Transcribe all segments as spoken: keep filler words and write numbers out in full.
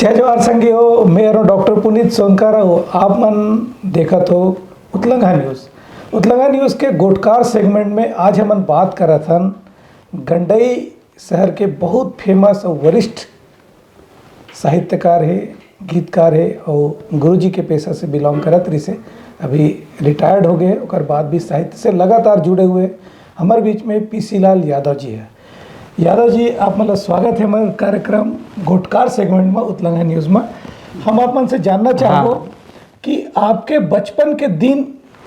जय जोहार संगी हो, मैं हरों डॉक्टर पुनीत सोनकर हो। आप मन देखत हो उतलंघा न्यूज़। उतलंघा न्यूज़ के गोठकार सेगमेंट में आज हमन बात करत हन गंडई शहर के बहुत फेमस अउ वरिष्ठ साहित्यकार हे, गीतकार हे अउ गुरुजी के पेशा से बिलोंग करत रिहिसे। अभी रिटायर्ड हो गए, ओकर बाद भी साहित्य से लगातार जुड़े हुए हमर बीच में पीसी लाल यादव जी हे। यादव जी, आप मन ला स्वागत हे हमर कार्यक्रम गोठकार सेगमेंट में उतलंघा न्यूज़ में। हम आप मन से जानना चाहबो हाँ। कि आपके बचपन के दिन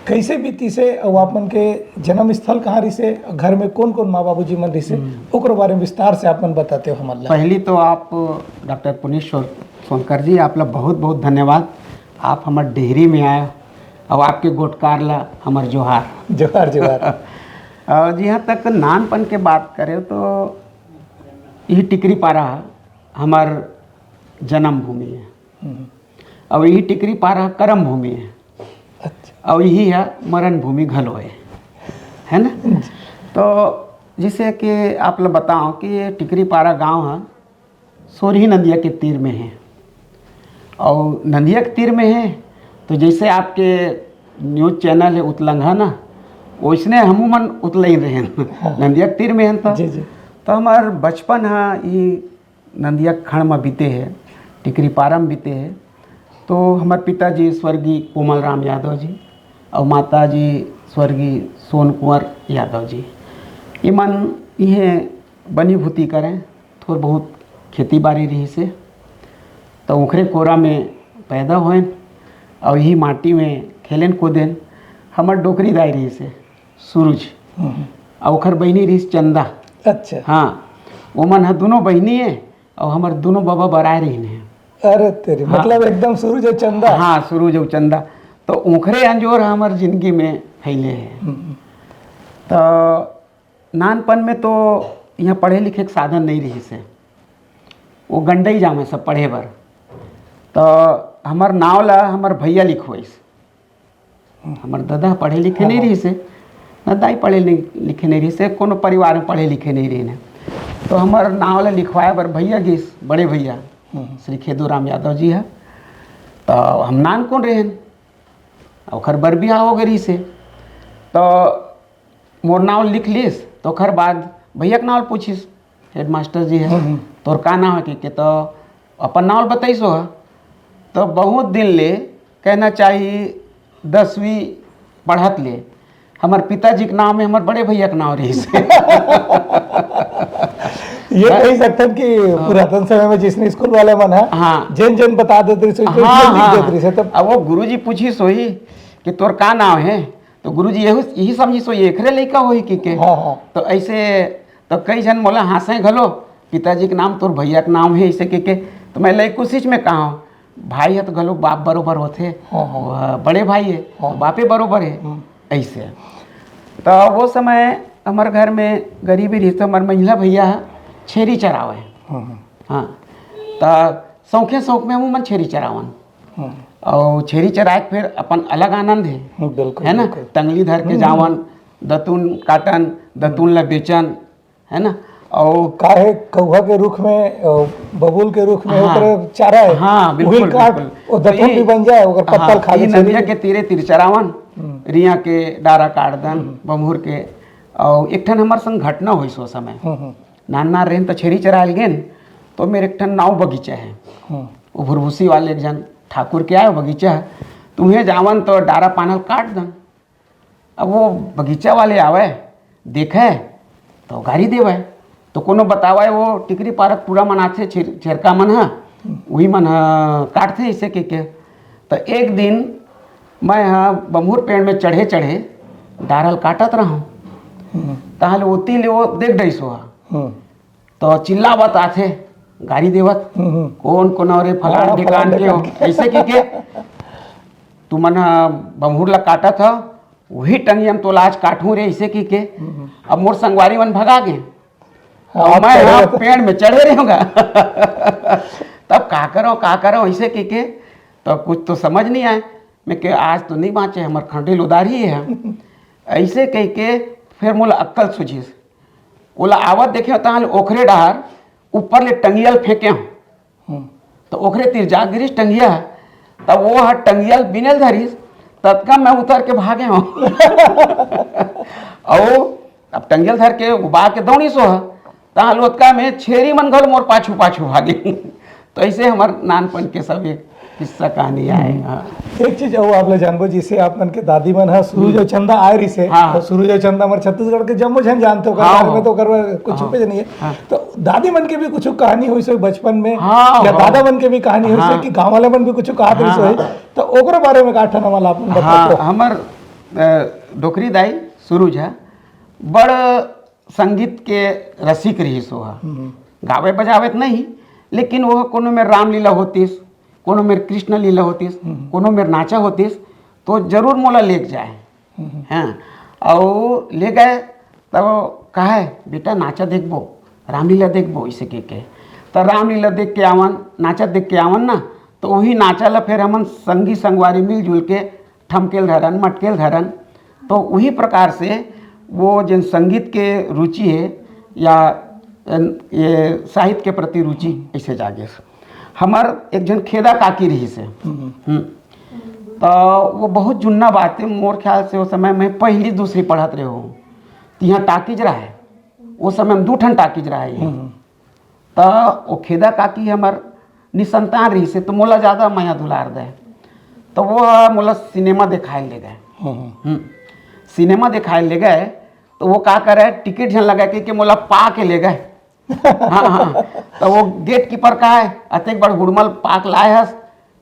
कैसे बीतिसे अउ आप मन के जन्म स्थल कहाँ रिहिसे, घर में कौन कौन माँ बाबूजी मन रिहिसे, हम्म। ओकरो बारे में विस्तार से आप मन बताते हो हमन ला। पहली तो आप डॉक्टर पुनीत शो-, सोनकर जी, आप ला बहुत बहुत धन्यवाद। आप हमर डेहरी में आए अउ आपके गोठकार ला हमर जोहार। जोहार, जोहार। अ, जिहाँ तक नानपन के बात करे तो यही टिकरी पारा हमर जन्मभूमि है। हम्म। अउ यही टिकरी पारा करम भूमि है। अच्छा। अउ यही है मरण भूमि घलो है, है ना? तो जैसे कि आप लोग बताओ कि ये टिकरी पारा गांव है, सोरही नदिया के तीर में है। अउ नदिया के तीर में है, तो जैसे आपके न्यूज़ चैनल है उतलंघा ना, वैसने हमू मन उतलई रहे हैं। हाँ। नदिया के तीर में है तो, जी, जी। तो हमार बचपन है ये नदिया के खड़ में बीते है, टिकरी पारा में बीते है। तो हमार पिताजी स्वर्गीय कोमल राम यादव जी अउ माताजी स्वर्गीय सोन कुंवर यादव जी, ये मन इहे बनी भूती करें, थोर बहुत खेती बाड़ी रिहिसे, तो ओखरे कोरा में पैदा होएन अउ यही माटी में खेलेन कूदेन। हमर डोकरी दाई रिहिसे सुरुज, हम्म। अउ ओखर बहिनी रिहिस चंदा। अच्छा। हाँ, ओमन ह दुनों बहिनी हे अउ हमर दुनों बबा बराए रहिन हे। अरे तेरी, हाँ। मतलब एकदम सुरुज अउ चंदा। हाँ, सुरुज अउ चंदा। तो ओखरे अंजोर हमर जिंदगी में फैले हे। हम्म। तो नानपन में तो यहाँ पढ़े लिखे के साधन नहीं रिहिसे, वो गंडई जामे सब पढ़े बर। तो हमर नाव ला हमर भैया लिखवाइस। हमर ददा पढ़े लिखे हाँ, नहीं हाँ। रिहिसे, न दाई पढ़े नहीं, लिखे नहीं रिहिसे, कोनो परिवार में पढ़े लिखे नहीं रहिन। तो हमर नाव ला लिखवाए बर भैया गिस, बड़े भैया, हम्म। श्री खेदू राम यादव जी है। तो हम नानकुन रहेन, ओखर बर बिहाव हो गए रिहिसे। तो मोर नाव लिख लिस, तो ओखर बाद भैया के नाव पूछिस, हेडमास्टर जी है, हम्म, हम्म। "तोर का नाव है?" के, के तो अपन नाव बताइस हो। तो बहुत दिन ले, कहना चाहिए, दसवीं पढ़त ले हमर पिताजी के नाव में हमर बड़े भैया के नाव रहिस। ये बस। कही सकथन कि हाँ। पुरातन समय में जैसने स्कूल वाले मन है, हाँ। जेन जेन बता देते रहिस, हाँ, लिख हाँ, देते हाँ। रहिस, तब अब वो गुरुजी पूछिस होही कि "तोर का नाव है?" तो गुरुजी यही, यही समझिस होही, एकरे लइका होही कि के। हाँ, हाँ। तो ऐसे तो कई झन मोला हाँसे घलो, "पिताजी के नाम तोर भैया के नाम है," ऐसे के, के। तो मैं लइकुसिच में कहा हूँ, भाई है तो घलो बाप बरोबर होथे, हाँ, हाँ। वह बड़े भाई है, हाँ। तो बापे बरोबर है, हम्म। ऐसे। तो वो समय हमर घर में गरीबी रहिस, तो हमर महिला भैया ह छेरी चरावे। हम्म, हम्म। हाँ, तो शौखे शौक में हमू मन छेरी चरावन। हम्म। अउ छेरी चराए के फिर अपन अलग आनंद है, हम्म, बिल्कुल, है ना? बिल्कुल। टंगली धर के हम्म। जावन, दतुन काटन, दतुन ला बेचन, है ना? अउ काहे कौहा के रूख में, अ, बबूल के रूख में हाँ। ओकरे चारा है। हाँ, बिल्कुल, उहिल काट, बिल्कुल। वो दतुन तो भी ई, बन जाए, ओकर पत्ता हाँ, खा ई ले नदिया चली। के तीरे तीर चरावन, हम्म। रिया के डारा काट दन, हम्म। बम्हुर के। अउ एक ठन हमर संग घटना होइस ओ समय। हम्म, हम्म। नान नान रहेन त छेरी चरायल गेन, तो मेर एक ठन नाव बगीचा है। हम्म। वो भुरभुसी वाले एक जन ठाकुर के आए बगीचा, तुम्हें जावन तो डारा पानल काट दन। अब वो बगीचा वाले आवे, देखे, तो गारी देवे। तो कोनो बतावे, वो टिकरी पारक टूरा मन आथे, छेर-, छेरका मन ह, उही मन ह काटथे इसे के, के। तो एक दिन मैं ह बम्हुर पेड़ में चढ़े, चढ़े डारल काटत रहूं। हम्म। तहाँ ले ओती ले वो देख डइस हो। हम्म। तो चिल्लावत आथे, गारी देवत, हम्म, हम्म। "कौन, कौन हो रे, फलान हाँ, ढिकान फलान के हो?" ढिकान के। ऐसे की के, "तुमन ह बम्हुर ला काटत हो, वही टंगिया में तोला आज काटहूं रे," ऐसे की के। हम्म, हम्म। अब मोर संगवारी मन भगा गे। हाँ, और आप मैं चढ़े यहाँ रहते। पेड़ में चढ़े रहूंगा। तब का करो, का करो, ऐसे की के, तो कुछ तो समझ नहीं आए। मैं के, "आज तो नहीं बाँचे, हमर खंडेल उदारी है।" ऐसे कह के फिर मोला अक्कल सूझिस। ओला आवत देखे तहाँ ले ओखरे डहार ऊपर ले टंगिया ल फेंके हूँ। हम्म। तो ओकरे तीर जा गिरिस टंगिया, तब वो ह टंगिया ल बिने ल धरिस, ततका मैं उतर के भागे हंव। अउ अब टंगिया ल धर के उबा के दौड़िस ओह, तहाँ लोतका में छेरी मन घलो मोर पाछू पाछू भागे। तो ऐसे हमर नानपन के सब एक किस्सा कहानी आए। हाँ। एक चीज अउ आप ला जानबो, जैसे आप मन के दादी मन ह सूरज अउ चंदा आए रिहिसे, हाँ। तो सूरज अउ चंदा हमर छत्तीसगढ़ के जम्मो झन जानथे, ओकर हाँ, बारे में हाँ। तो ओकर कुछ हाँ। छुपे नहीं है। हाँ। तो दादी मन के भी कुछ कहानी होइस होही बचपन में, हाँ, या हाँ। दादा मन के भी कहानी होइस होही हाँ। कि गाँव वाले मन भी कुछ कहत हाँ, रिहिस होही, हाँ। तो ओकरो बारे में का ठन हमला आप मन हाँ, बताओ। हमर अ, डोकरी दाई सूरज ह बड़ संगीत के रसिक रिहिस ओह। हम्म। गावे बजावे त नहीं, लेकिन वो कोनो मेर रामलीला होतिस, कोनो मेर कृष्ण लीला होतिस, हम्म। कोनो मेर नाचा होतिस, तो जरूर मोला लेके जाए। हम्म। हाँ, अउ ले गए, तब कहे, "बेटा, नाचा देखबो, रामलीला देखबो," इसे कह के। तो रामलीला देख के आवन, नाचा देख के आवन ना, तो वही नाचा ला फिर हमन संगी संगवारी मिलजुल के ठमकेल धरन, मटकेल धरन। तो वही प्रकार से वो जिन संगीत के रुचि है या अ, ये साहित्य के प्रति रुचि ऐसे जागे। हमर एक जन खेदा काकी रहिसे। हम्म। हम्म। तो वो बहुत जुन्ना बात है, मोर ख्याल से वो समय में पहली दूसरी पढ़त रहे हो। तिहाँ टाकीज रहा है, वो समय में दू ठन टाकीज रहा है। हम्म। तो वो खेदा काकी हमर निसंतान रहिसे, तो मोला ज्यादा मया दुलार दे। तो वो मोला सिनेमा देखाए ले गए। हम्म। हम्म। सिनेमा देखाए ले गए, तो वो का करे, टिकट झन लगा के, के मोला पा के ले गए। हाँ, हाँ। तो वो गेट कीपर का है, "अतेक बड़ हुड़मल पाक लाए हस,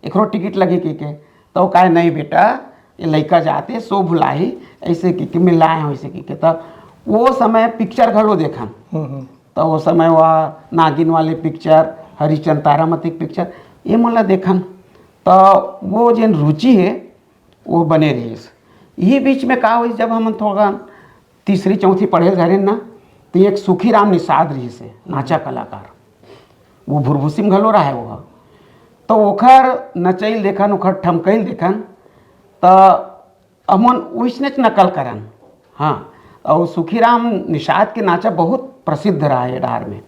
एकरो टिकट लगी," कह के। तो वो कहे, "नहीं बेटा, ये लइका जाते, सो भुलाही," ऐसे कह के मैं लाए हूँ, ऐसे कह के। तो वो समय पिक्चर घलो देखन। हम्म, हम्म। तो वो समय वह नागिन वाले पिक्चर, हरिचंद तारामती पिक्चर, ये मोला देखन। तो वो जेन रुचि है, वो बने रहिस। यही बीच में का होइस, जब हमन थोड़ा तीसरी चौथी पढ़े धरेन ना, तो एक सुखीराम निषाद रहिसे, नाचा कलाकार, वो भुरभुसिम घलो रहे वो। तो ओखर नचैल देखन, ओखर ठमकैल देखन, तो हमन ओइसनेच नकल करन। हाँ, और सुखीराम निषाद के नाचा बहुत प्रसिद्ध रहा है डार में।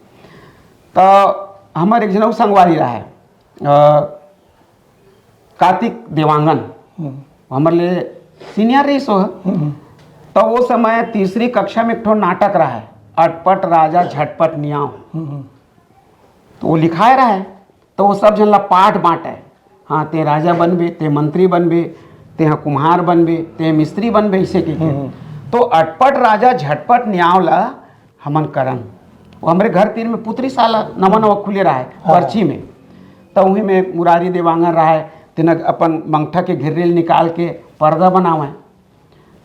तो हमर एक जनऊ संगवारी रहा है, अ, कार्तिक देवांगन, हम्म। हमर ले सीनियर रहिस हो। हम्म। तो वो समय तीसरी कक्षा में एक ठो नाटक रहा है, अटपट राजा झटपट नियाव। हम्म। तो वो लिखाए रहा है, तो वो सब झन ला पाठ बांटे, "हाँ, ते राजा बनबे, ते मंत्री बनबे, ते हा कुम्हार बनबे, ते मिस्त्री बनबे," ऐसे कह के। हम्म। तो अटपट राजा झटपट नियाव ला हमन करन। वो हमरे घर तीर में पुतरी साला नवा नवा खुले रहा है, हाँ। पर्ची में। तो वहीं में मुरारी देवांगन रहा है, तेन अपन मंगठा के घिर्रेल निकाल के पर्दा बनावे।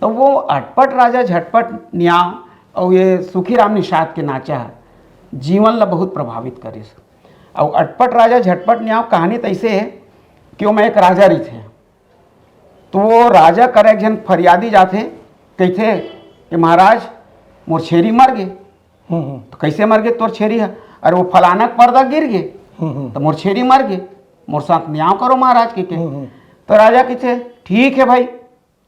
तो वो अटपट राजा झटपट नियाव और ये सुखीराम निषाद के नाचा है, जीवन ला बहुत प्रभावित करिस। और अटपट राजा झटपट नियाव कहानी तो ऐसे है कि वो में एक राजा रहिथे, तो वो राजा करा एक झन फरियादी जाथे, कहिथे कि "महाराज, मोर छेरी मर गे।" हम्म, हम्म। "तो कैसे मर गे तोर छेरी ह?" "अरे, वो फलाना के पर्दा गिर गे, हम्म, हम्म। तो मोर छेरी मर गे, मोर साथ नियाव करो महाराज," कह के। हम्म, हम्म। तो राजा कहिथे, "ठीक है भाई,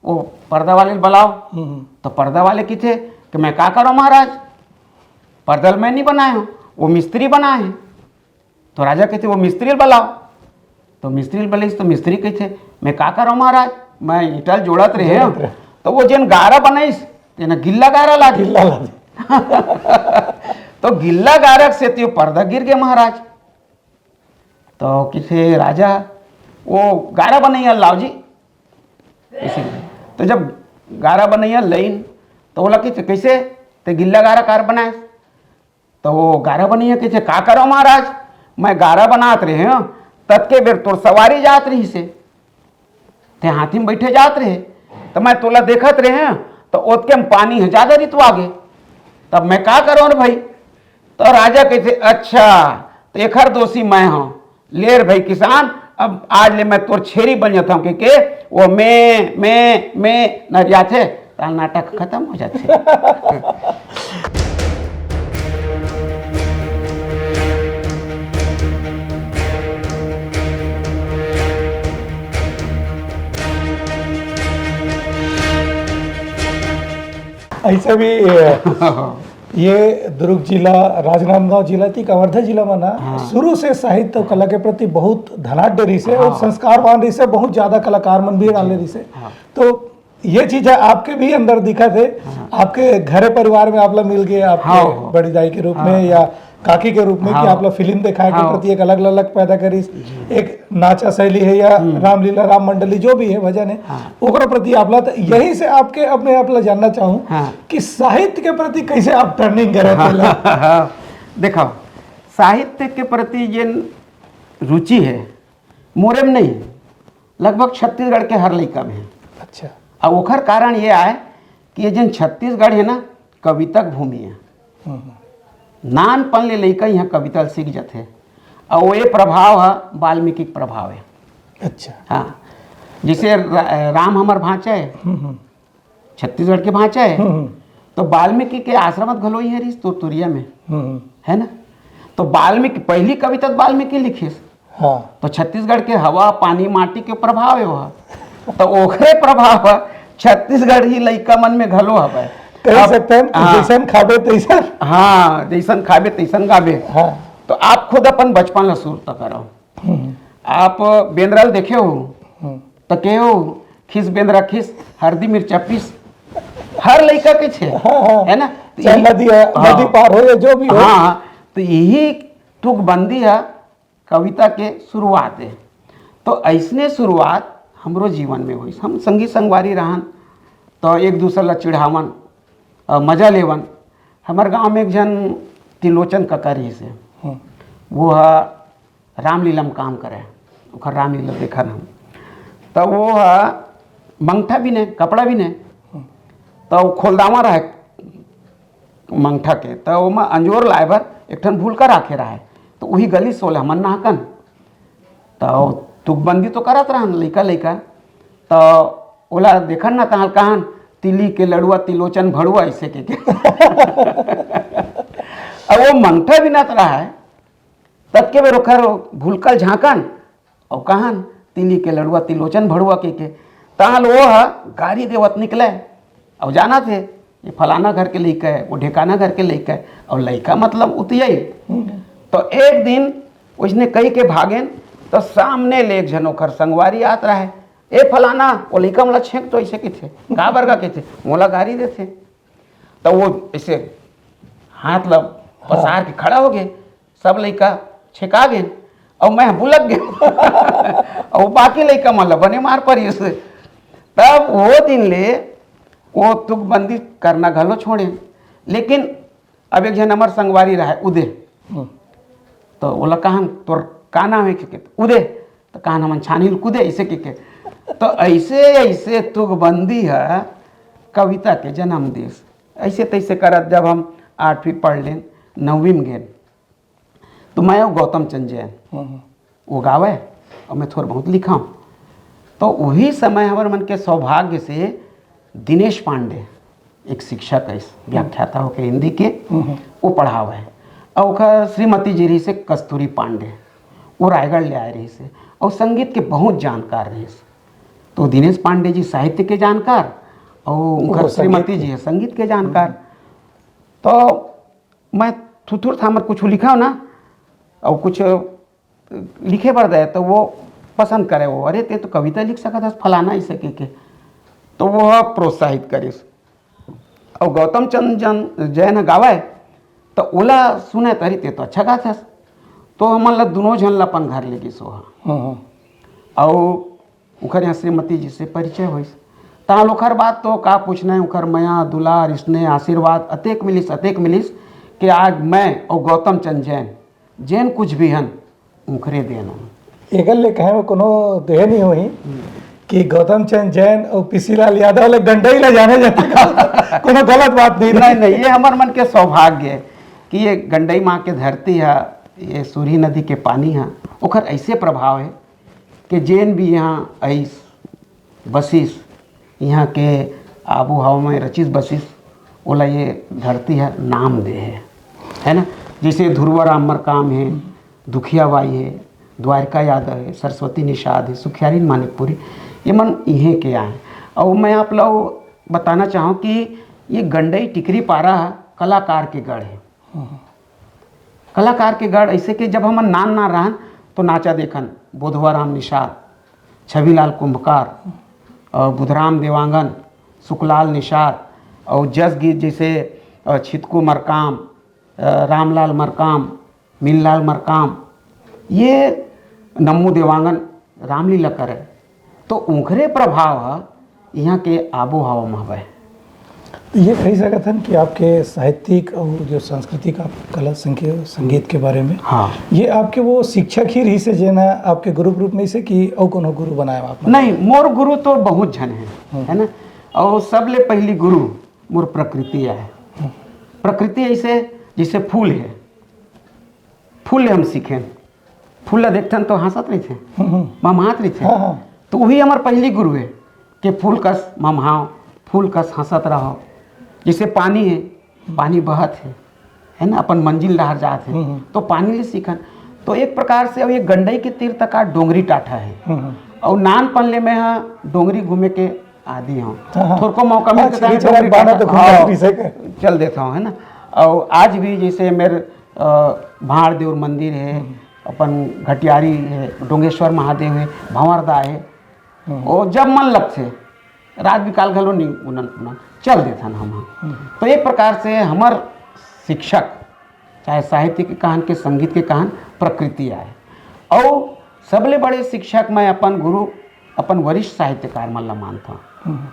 वो पर्दा वाले ल बलाव।" हम्म, हम्म। तो पर्दा वाले कहिथे कि "मैं का करो महाराज, पर्दा ल मैं नहीं बनाए हूँ, वो मिस्त्री बनाए हैं।" तो राजा कहिथे, "वो मिस्त्री ल बलाव।" तो मिस्त्री ल बलाइस तो मिस्त्री कहिथे, "मैं का करो महाराज, मैं ईंटा ल जोड़त रहे हूँ, जोड़त रहे। तो वो जेन गारा बनाइस, तेन गिल्ला गारा ला दी।" गिल्ला ला दी। तो गिल्ला गारा के सेती वो पर्दा गिर गे महाराज। तो कहिथे राजा, "वो गारा बनैया लाव जी।" ऐसे। तो जब गारा बनैया लइन, तो बोला कि "कैसे ते गिल्ला गारा कार बनाए?" तो वो गारा बनैया कहिथे, "का करो महाराज, मैं गारा बनात रहे हूँ, ततके बेर तोर सवारी जात रहिसे, ते हाथी में बैठे जात रहे, तो मैं तोला देखत रहे हूँ, तो ओतके में पानी है ज्यादा रितवा गे, तब मैं का करो रे भाई?" तो राजा कहिथे, "अच्छा, तो एखर दोषी मैं हूँ, ले रे भाई किसान, अब आज ले मैं तोर छेरी बन जाता हूँ," कह के वो मैं मैं मैं नरियाथे, ताल नाटक खत्म हो जाथे। ऐसा भी अ, ये दुर्ग जिला, राजनांदगांव जिला ती कवर्धा जिला मन ह हाँ। शुरू से साहित्य अउ कला के प्रति बहुत धनाढ्य रहिसे हाँ। अउ संस्कारवान रहिसे, बहुत ज्यादा कलाकार मन भी डाले रहिसे। हाँ। तो ये चीज है, आपके भी अंदर दिखत हे, हाँ। आपके घरे परिवार में आप ला मिल गए, आपके हाँ, हाँ। बड़ी दाई के रूप हाँ, में हाँ। या काकी के रूप में कि हाँ। आप ला फिल्म दिखाए के हाँ। प्रति एक अलग ललक पैदा करिस, जी। एक नाचा शैली है या हम्म। रामलीला, राम मंडली, जो भी है भजन है, हाँ। ओकरा प्रति आप ला, त यही से आपके, अब मैं आप ला जानना चाहूँ हाँ। कि साहित्य के प्रति कैसे आप टर्निंग करे थे ला? देखो, साहित्य के प्रति जेन रुचि है, मोरे में नहीं, लगभग छत्तीसगढ़ के हर लइका में है। अच्छा। अब ओखर कारण ये आय कि ये जेन छत्तीसगढ़ है ना, कविता के भूमि है। हम्म। नानपन ले लइका यहाँ कविता सीख जाथे, और ये प्रभाव है, वाल्मीकि के प्रभाव है। अच्छा। हाँ, जैसे रा-, राम हमर भांचा है, हम्म, हम्म। छत्तीसगढ़ के भांचा है, हम्म, हम्म। तो वाल्मीकि के आश्रम घलो ही है रिस तुरतुरिया में, हम्म, हम्म। है ना? तो वाल्मीकि, पहली कविता तो वाल्मीकि लिखिस, हाँ। तो छत्तीसगढ़ के हवा, पानी, माटी के प्रभाव है वह। तो ओकरे प्रभाव ह छत्तीसगढ़ी लइका मन में घलो हवय। कह अब, सकते हैं कि हाँ। जैसन खाबे तैसन। हाँ, जैसन खाबे तैसन गाबे। हाँ। तो आप खुद अपन बचपन ला सुरता करो। हम्म। आप बेंदरा ल देखे हो, हम्म। तो कहो, "खिस बेंदरा खिस, हरदी मिर्चा पीस।" हर लइका के छे, हाँ, हाँ। है ना? तो चाहे यही नदी है, हाँ। नदी पार हो या जो भी हो। हाँ, तो यही तुकबंदी है कविता के शुरुआत है। तो ऐसने शुरुआत हमरो जीवन में होइस। हम संगी संगवारी रहन, तो एक दूसर ला चिढ़ावन, अ, मजा लेवन। हमर गांव में एक झन त्रिलोचन कका रहिस हे। हम्म। वो ह रामलीला में काम करे, ओखर रामलीला देखन हम। तो वो ह मंगठा बिने, कपड़ा बिने। हम्म। तो वो खोलदावा रहे मंगठा के, तो ओमा अंजोर लाए बर एक ठन भूलका राखे रहे। तो वही गली सोले हमन नहाकन। तो तुकबंदी तो करत रहन लइका लइका, तो ओला देखन ना, तहां कहन, "तिली के लड़ुआ, तिलोचन भड़ुआ", ऐसे के, के। अब वो मंगठा बिनत रहा है, तब के बेर ओखर भूलका ल झांकन, अउ कहन, "तिली के लड़ुआ, तिलोचन भड़ुआ", के, के। तहां वो ह गारी देवत निकले, अउ जानत हे, ये फलाना घर के लइका है, वो ढेकाना घर के लइका है, अउ लइका मतलब उतियाई। हम्म। तो एक दिन उसने कही के भागेन, तो सामने ले एक झन ओखर संगवारी आत रहे, "ए फलाना, वो लइका मोला छेंक तो", ऐसे कहिथे। "का बर का?" कहिथे, "मोला गारी देथे।" तो वो ऐसे हाथ ला पसार के खड़ा हो गए, सब लइका छेका गेन, अउ मैं बुलक गेन। अउ बाकी लइका मन ला बने मार परिस। तब वो दिन ले वो तुकबंदी करना घलो छोड़े। लेकिन अब एक झन हमर संगवारी रहे, उदय। हम्म। तो ओला कहन, "तोर का नाम है?" के, "उदय।" तो कहन, "हमन छानी ल कूदे", ऐसे के, के। तो ऐसे, ऐसे तुकबंदी है कविता के जन्म दिस। ऐसे तैसे करत जब हम आठवीं पढ़ लेन, नौवीं में गेन, तो मैं अउ गौतम चंद जैन, हम्म। वो गावे अउ मैं थोर बहुत लिखाऊं। तो वही समय हमर मन के सौभाग्य से दिनेश पांडे, एक शिक्षक है, व्याख्याता होके हिंदी के, हम्म। वो पढ़ावे। अउ ओकर श्रीमती जी रहिसे कस्तूरी पांडे, वो रायगढ़ ले आए रहिसे, अउ संगीत के बहुत जानकार रहिसे। तो दिनेश पांडे जी साहित्य के जानकार, अउ वो उनकर संगीत श्रीमती के। जी है संगीत के जानकार। तो मैं थुथुर थामर कुछ लिखाओ ना, अउ कुछ लिखे बर दे, तो वो पसंद करे, वो, "अरे, ते तो कविता लिख सकत हस, फलाना, ऐसे के, के।" तो वो ह प्रोत्साहित करिस। अउ गौतम चंद जन, जैन ह गावय, तो ओला सुने, "अरे, ते तो अच्छा गात हस।" तो हमन ला दुनों झन ला अपन घर ले गिस वो ह। हम्म, हम्म। अउ ओखर यहाँ श्रीमती जी से परिचय होइस। ताल ओखर बाद तो का पूछना है, ओखर मया, दुलार, स्नेह, आशीर्वाद अतेक मिलिस, अतेक मिलिस कि आज मैं अउ गौतम चंद जैन जेन कुछ भी हन, उंखरे देन हन। एकर ले कहे में कोनो देह नहीं होही कि गौतम चंद जैन अउ पीसी लाल यादव ले गंडई ला जाने जाथे का? कोनो गलत बात नहीं। नहीं, नहीं, ये हमर मन के सौभाग्य है कि ये गंडई माँ के धरती है, ये सूरी नदी के पानी है, ओखर ऐसे प्रभाव है कि जेन भी यहाँ आइस, बसिस, यहाँ के आबो हवा में रचिस बसिस, ओला ये धरती ह नाम दे हे, है ना? जैसे धुरवा राम मरकाम हे, दुखिया बाई हे, द्वारिका यादव हे, सरस्वती निषाद हे, सुखियारिन मानिकपुरी, ये मन इहें के आए। और मैं आप लोग बताना चाहूँ कि ये गंडई टिकरी पारा ह, कलाकार के गढ़ हे। कलाकार के गढ़ ऐसे कि जब हमन नान नान रहन तो नाचा देखन बोधवा राम निषाद, छविलाल कुंभकार, अ, बुधराम देवांगन, सुखलाल निषाद, और जस गीत जैसे, अ, छितकू मरकाम, अ, रामलाल मरकाम, मीनलाल मरकाम, ये नम्मू देवांगन रामलीला करे, तो उंखरे प्रभाव ह इहाँ के आबो हवा म हवय। तो ये कही सकत हन कि आपके साहित्यिक और जो सांस्कृतिक आप कला संके-, संगीत के बारे में, हाँ। ये आपके वो शिक्षक ही रही से जेना आपके गुरु रूप में से कि और कोनो गुरु बनाए आप? नहीं, मोर गुरु तो बहुत झन है, है ना? और सबले पहली गुरु मोर प्रकृति आए। प्रकृति ऐसे जैसे फूल है, फूल ले हम सीखेन। फूल ला देखथन तो हंसत रहिथे, ममहात रहिथे। हाँ, हाँ। तो वही हमार पहली गुरु है कि फूल कस ममहाओ, फूल कस हंसत रहो। जैसे पानी है, पानी बहत है, है ना, अपन मंजिल डहर जात है, तो पानी ले सीखन। तो एक प्रकार से अब ये गंडई के तीर तक आ डोंगरी टाठा है। और नानपन ले मैं हा डोंगरी घूमे के आदि हूँ। हाँ, हाँ। थोड़को मौका हाँ, मिलता है, छिड़ी छड़ा डोंगरी बाना टाठा, तो घूमत हाँ, रहिसे का। चल देता हूँ, है ना। और आज भी जैसे मेरे, अ, भाड़ देवर मंदिर है, अपन घटियारी है, डोंगेश्वर महादेव है, भंवरदा है, और जब मन लगथे रात बिकाल घलो नहीं उनन पुनन चल देथन हम। तो एक प्रकार से हमर शिक्षक, चाहे साहित्य के कहन के संगीत के कहन, प्रकृति आए। और सबले बड़े शिक्षक मैं अपन गुरु, अपन वरिष्ठ साहित्यकार मन ला मानथव।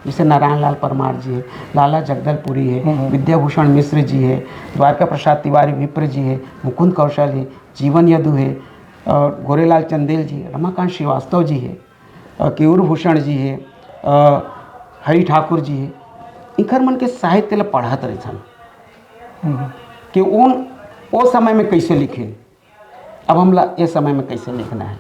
जैसे नारायण लाल परमार जी है, लाला जगदलपुरी है, विद्याभूषण मिश्र जी है, द्वारका प्रसाद तिवारी विप्र जी है, मुकुंद कौशल है, जीवन यदु है, और गोरेलाल चंदेल जी, रमाकांत श्रीवास्तव जी है, अ, केयूर भूषण जी है, अ, हरि ठाकुर जी है, इखर मन के साहित्य ला पढ़त रहिथन कि उन ओ समय में कैसे लिखे, अब हमला ए समय में कैसे लिखना है।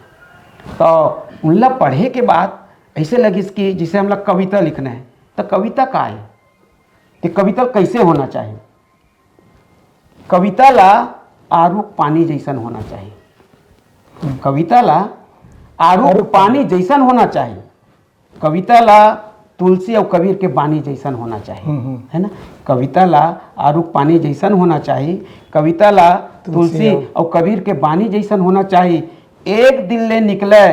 तो उनला पढ़े के बाद ऐसे लगिस कि जैसे हमला कविता लिखना है, तो कविता का है, तो कविता कैसे होना चाहिए? कविता ला आरुग पानी जैसन होना चाहिए। कविता ला आरुग पानी जैसन होना चाहिए। कविता ला तुलसी और कबीर के बानी जैसन होना चाहिए, है ना? कविता ला आरुग पानी जैसन होना चाहिए। कविता ला तुलसी और कबीर के बानी जैसन होना चाहिए। एक दिल ले निकले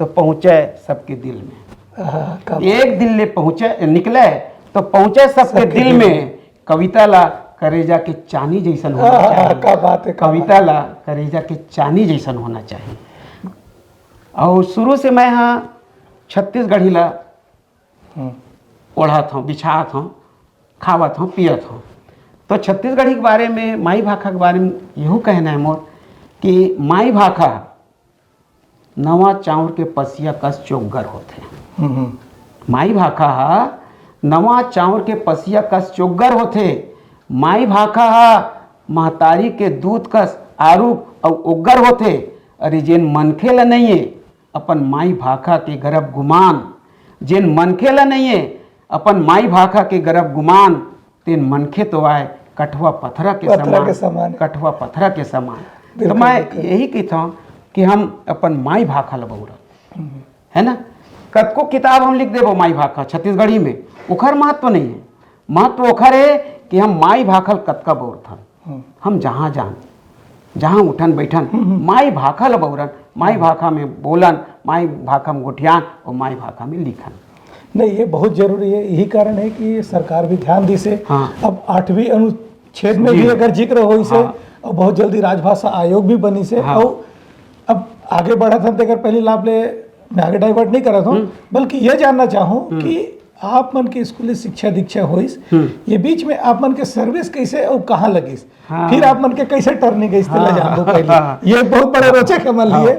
तो पहुँचे सबके दिल में। आहा, का एक दिल ले पहुँचे, निकले तो पहुँचे सबके दिल में। कविता ला करेजा के चानी जैसन होना चाहिए। क्या बात है, क्या बात। कविता ला करेजा के चानी जैसन होना चाहिए। और शुरू से मैं हाँ छत्तीसगढ़ी ला ओढ़त हूँ, बिछात हूँ, खावत हूँ, पियत हूँ। तो छत्तीसगढ़ी के बारे में, माई भाखा के बारे में यहू कहना है मोर कि माई भाखा नवा चाउर के पसिया कस चोग्गर होथे। माई भाखा ह नवा चाउर के पसिया कस चोग्गर होथे। माई भाखा ह महतारी के दूध कस आरुग अउ ओग्गर होथे। अरे जेन मनखे ल नइये अपन माई भाखा के गरब गुमान, जेन मनखे ल नइये अपन माई भाखा के गरब गुमान, तेन मनखे तो आय कठवा पथरा के समान, कठवा पथरा के समान। तो मैं यही कहता हूँ कि हम अपन माई भाखा ल बउरब, है ना? कतको किताब हम लिख देबो माई भाखा छत्तीसगढ़ी में, ओखर महत्व नहीं है। महत्व ओखर है कि हम माई भाखा ल कतका बउरथन। हम जहाँ जान, जहाँ उठन बैठन, माई भाखा ल बउरन, माई भाखा में बोलन, माई भाखा में गोठियान और माई भाखा में लिखन। नहीं, ये बहुत जरूरी है। यही कारण है कि सरकार भी ध्यान दिसे। हाँ। अब आठवीं अनुच्छेद में भी अगर जिक्र होइसे, और बहुत जल्दी राजभाषा आयोग भी बनिसे, और अब आगे बढ़त हन तेकर पहली लाभ ले मैं आगे डाइवर्ट नहीं करत हूँ, बल्कि ये जानना चाहूँ कि आप मन के स्कूली शिक्षा दीक्षा होइस, ये बीच में आप मन के सर्विस कैसे और कहाँ लगिस, फिर आप मन के कैसे टर्निंग गइस, तेला जान दो पहले। ये बहुत बड़े रोचक हमन लिए।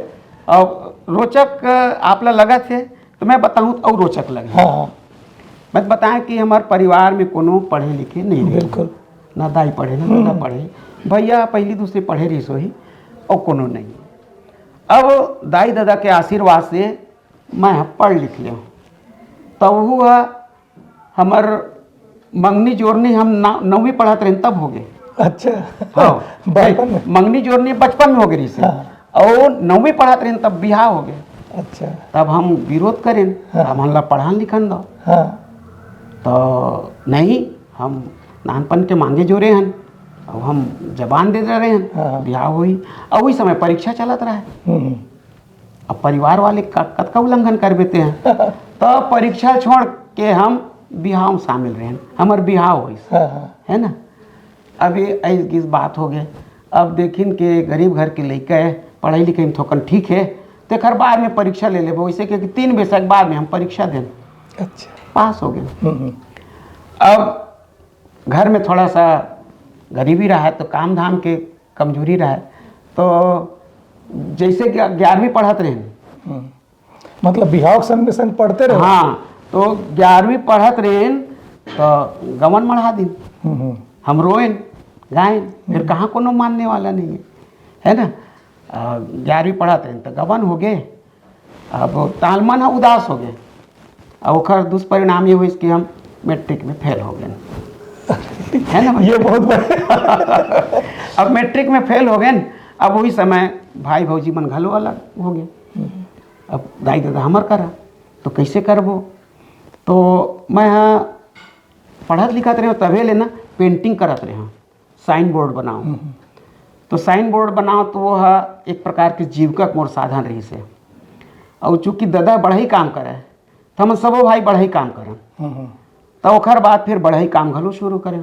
अब रोचक आप ला लगत हे तो मैं बताहूँ तो अउ रोचक लगे। हाँ, हाँ। मैं तो बताएं कि हमारे परिवार में कोनो पढ़े लिखे नहीं रहे। बिल्कुल। ना दाई पढ़े, ना दादा पढ़े, भैया पहली दूसरी पढ़े रहिस होही, और कोनो नहीं। अब दाई दादा के आशीर्वाद से मैं ह पढ़ लिख ले हूँ। तब हुआ हमर मंगनी जोरनी हम ना-, नौवीं पढ़त रहेन तब हो गए। अच्छा। हाँ। बचपन में। मंगनी जोरनी बचपन में हो गई रहिस। हाँ। और नौवीं पढ़त रहेन तब बिहाव हो गए। अच्छा। तब हम विरोध करेन, हाँ। हमन ला पढ़ान लिखन दो। हाँ। तो नहीं, हम नानपन के मांगे जोरे हन, अब हम जबान दे रहे हन, हाँ, हाँ। बिहाव होई। और वही समय परीक्षा चलत रहा है। हम्म, हम्म। अब परिवार वाले का, कतका उल्लंघन कर देते हैं। तो परीक्षा छोड़ के हम बिहाव में शामिल रहे, हमर बिहाव होइस, हाँ, हाँ। है ना। अब ये ऐस गिस बात हो गए। अब देखिन के गरीब घर के लइका है, पढ़ाई लिखाई में थोकन ठीक है, तेकर बाद में परीक्षा ले लेबो, वैसे कि तीन बजे के बाद में हम परीक्षा देन। अच्छा। पास हो गए। हम्म, हम्म। अब घर में थोड़ा सा गरीबी रहा है, तो काम धाम के कमजोरी रहा है, तो जैसे कि ग्यारहवीं पढ़त रहेन। हम्म। मतलब बिहाव के संग संग पढ़ते रहे? हाँ, तो ग्यारहवीं पढ़त रहेन, तो गवन मढ़ा दिन। हम्म, हम्म। हम रोएन, गाएन, फिर हम्म। कहाँ कोनो मानने वाला नहीं है, है ना। आ, ग्यारहवीं पढ़त रहेन, तो गवन हो गए। अब तालमन ह उदास हो गए। अब ओकर दुष्परिणाम ये होइस कि हम मैट्रिक में फेल हो गए। है ना भाई? ये बहुत बड़े अब मैट्रिक में फेल हो गए। अब वही समय भाई भौजी मन घलो अलग हो गए। अब दाई ददा हमर करा, तो कैसे करबो? तो मैं ह पढ़त लिखत रहे, तभे ले ना पेंटिंग करत रहे, साइन बोर्ड बनाओ। हम्म। तो साइन बोर्ड बनाओ, तो वो ह एक प्रकार के जीविका के मोर साधन रहिस हे। और चूंकि ददा बढ़ई काम करे, तो हमन सबो भाई बढ़ई काम करन। हम्म, हम्म। तो ओकर बाद फिर बढ़ई काम घलो शुरू करे।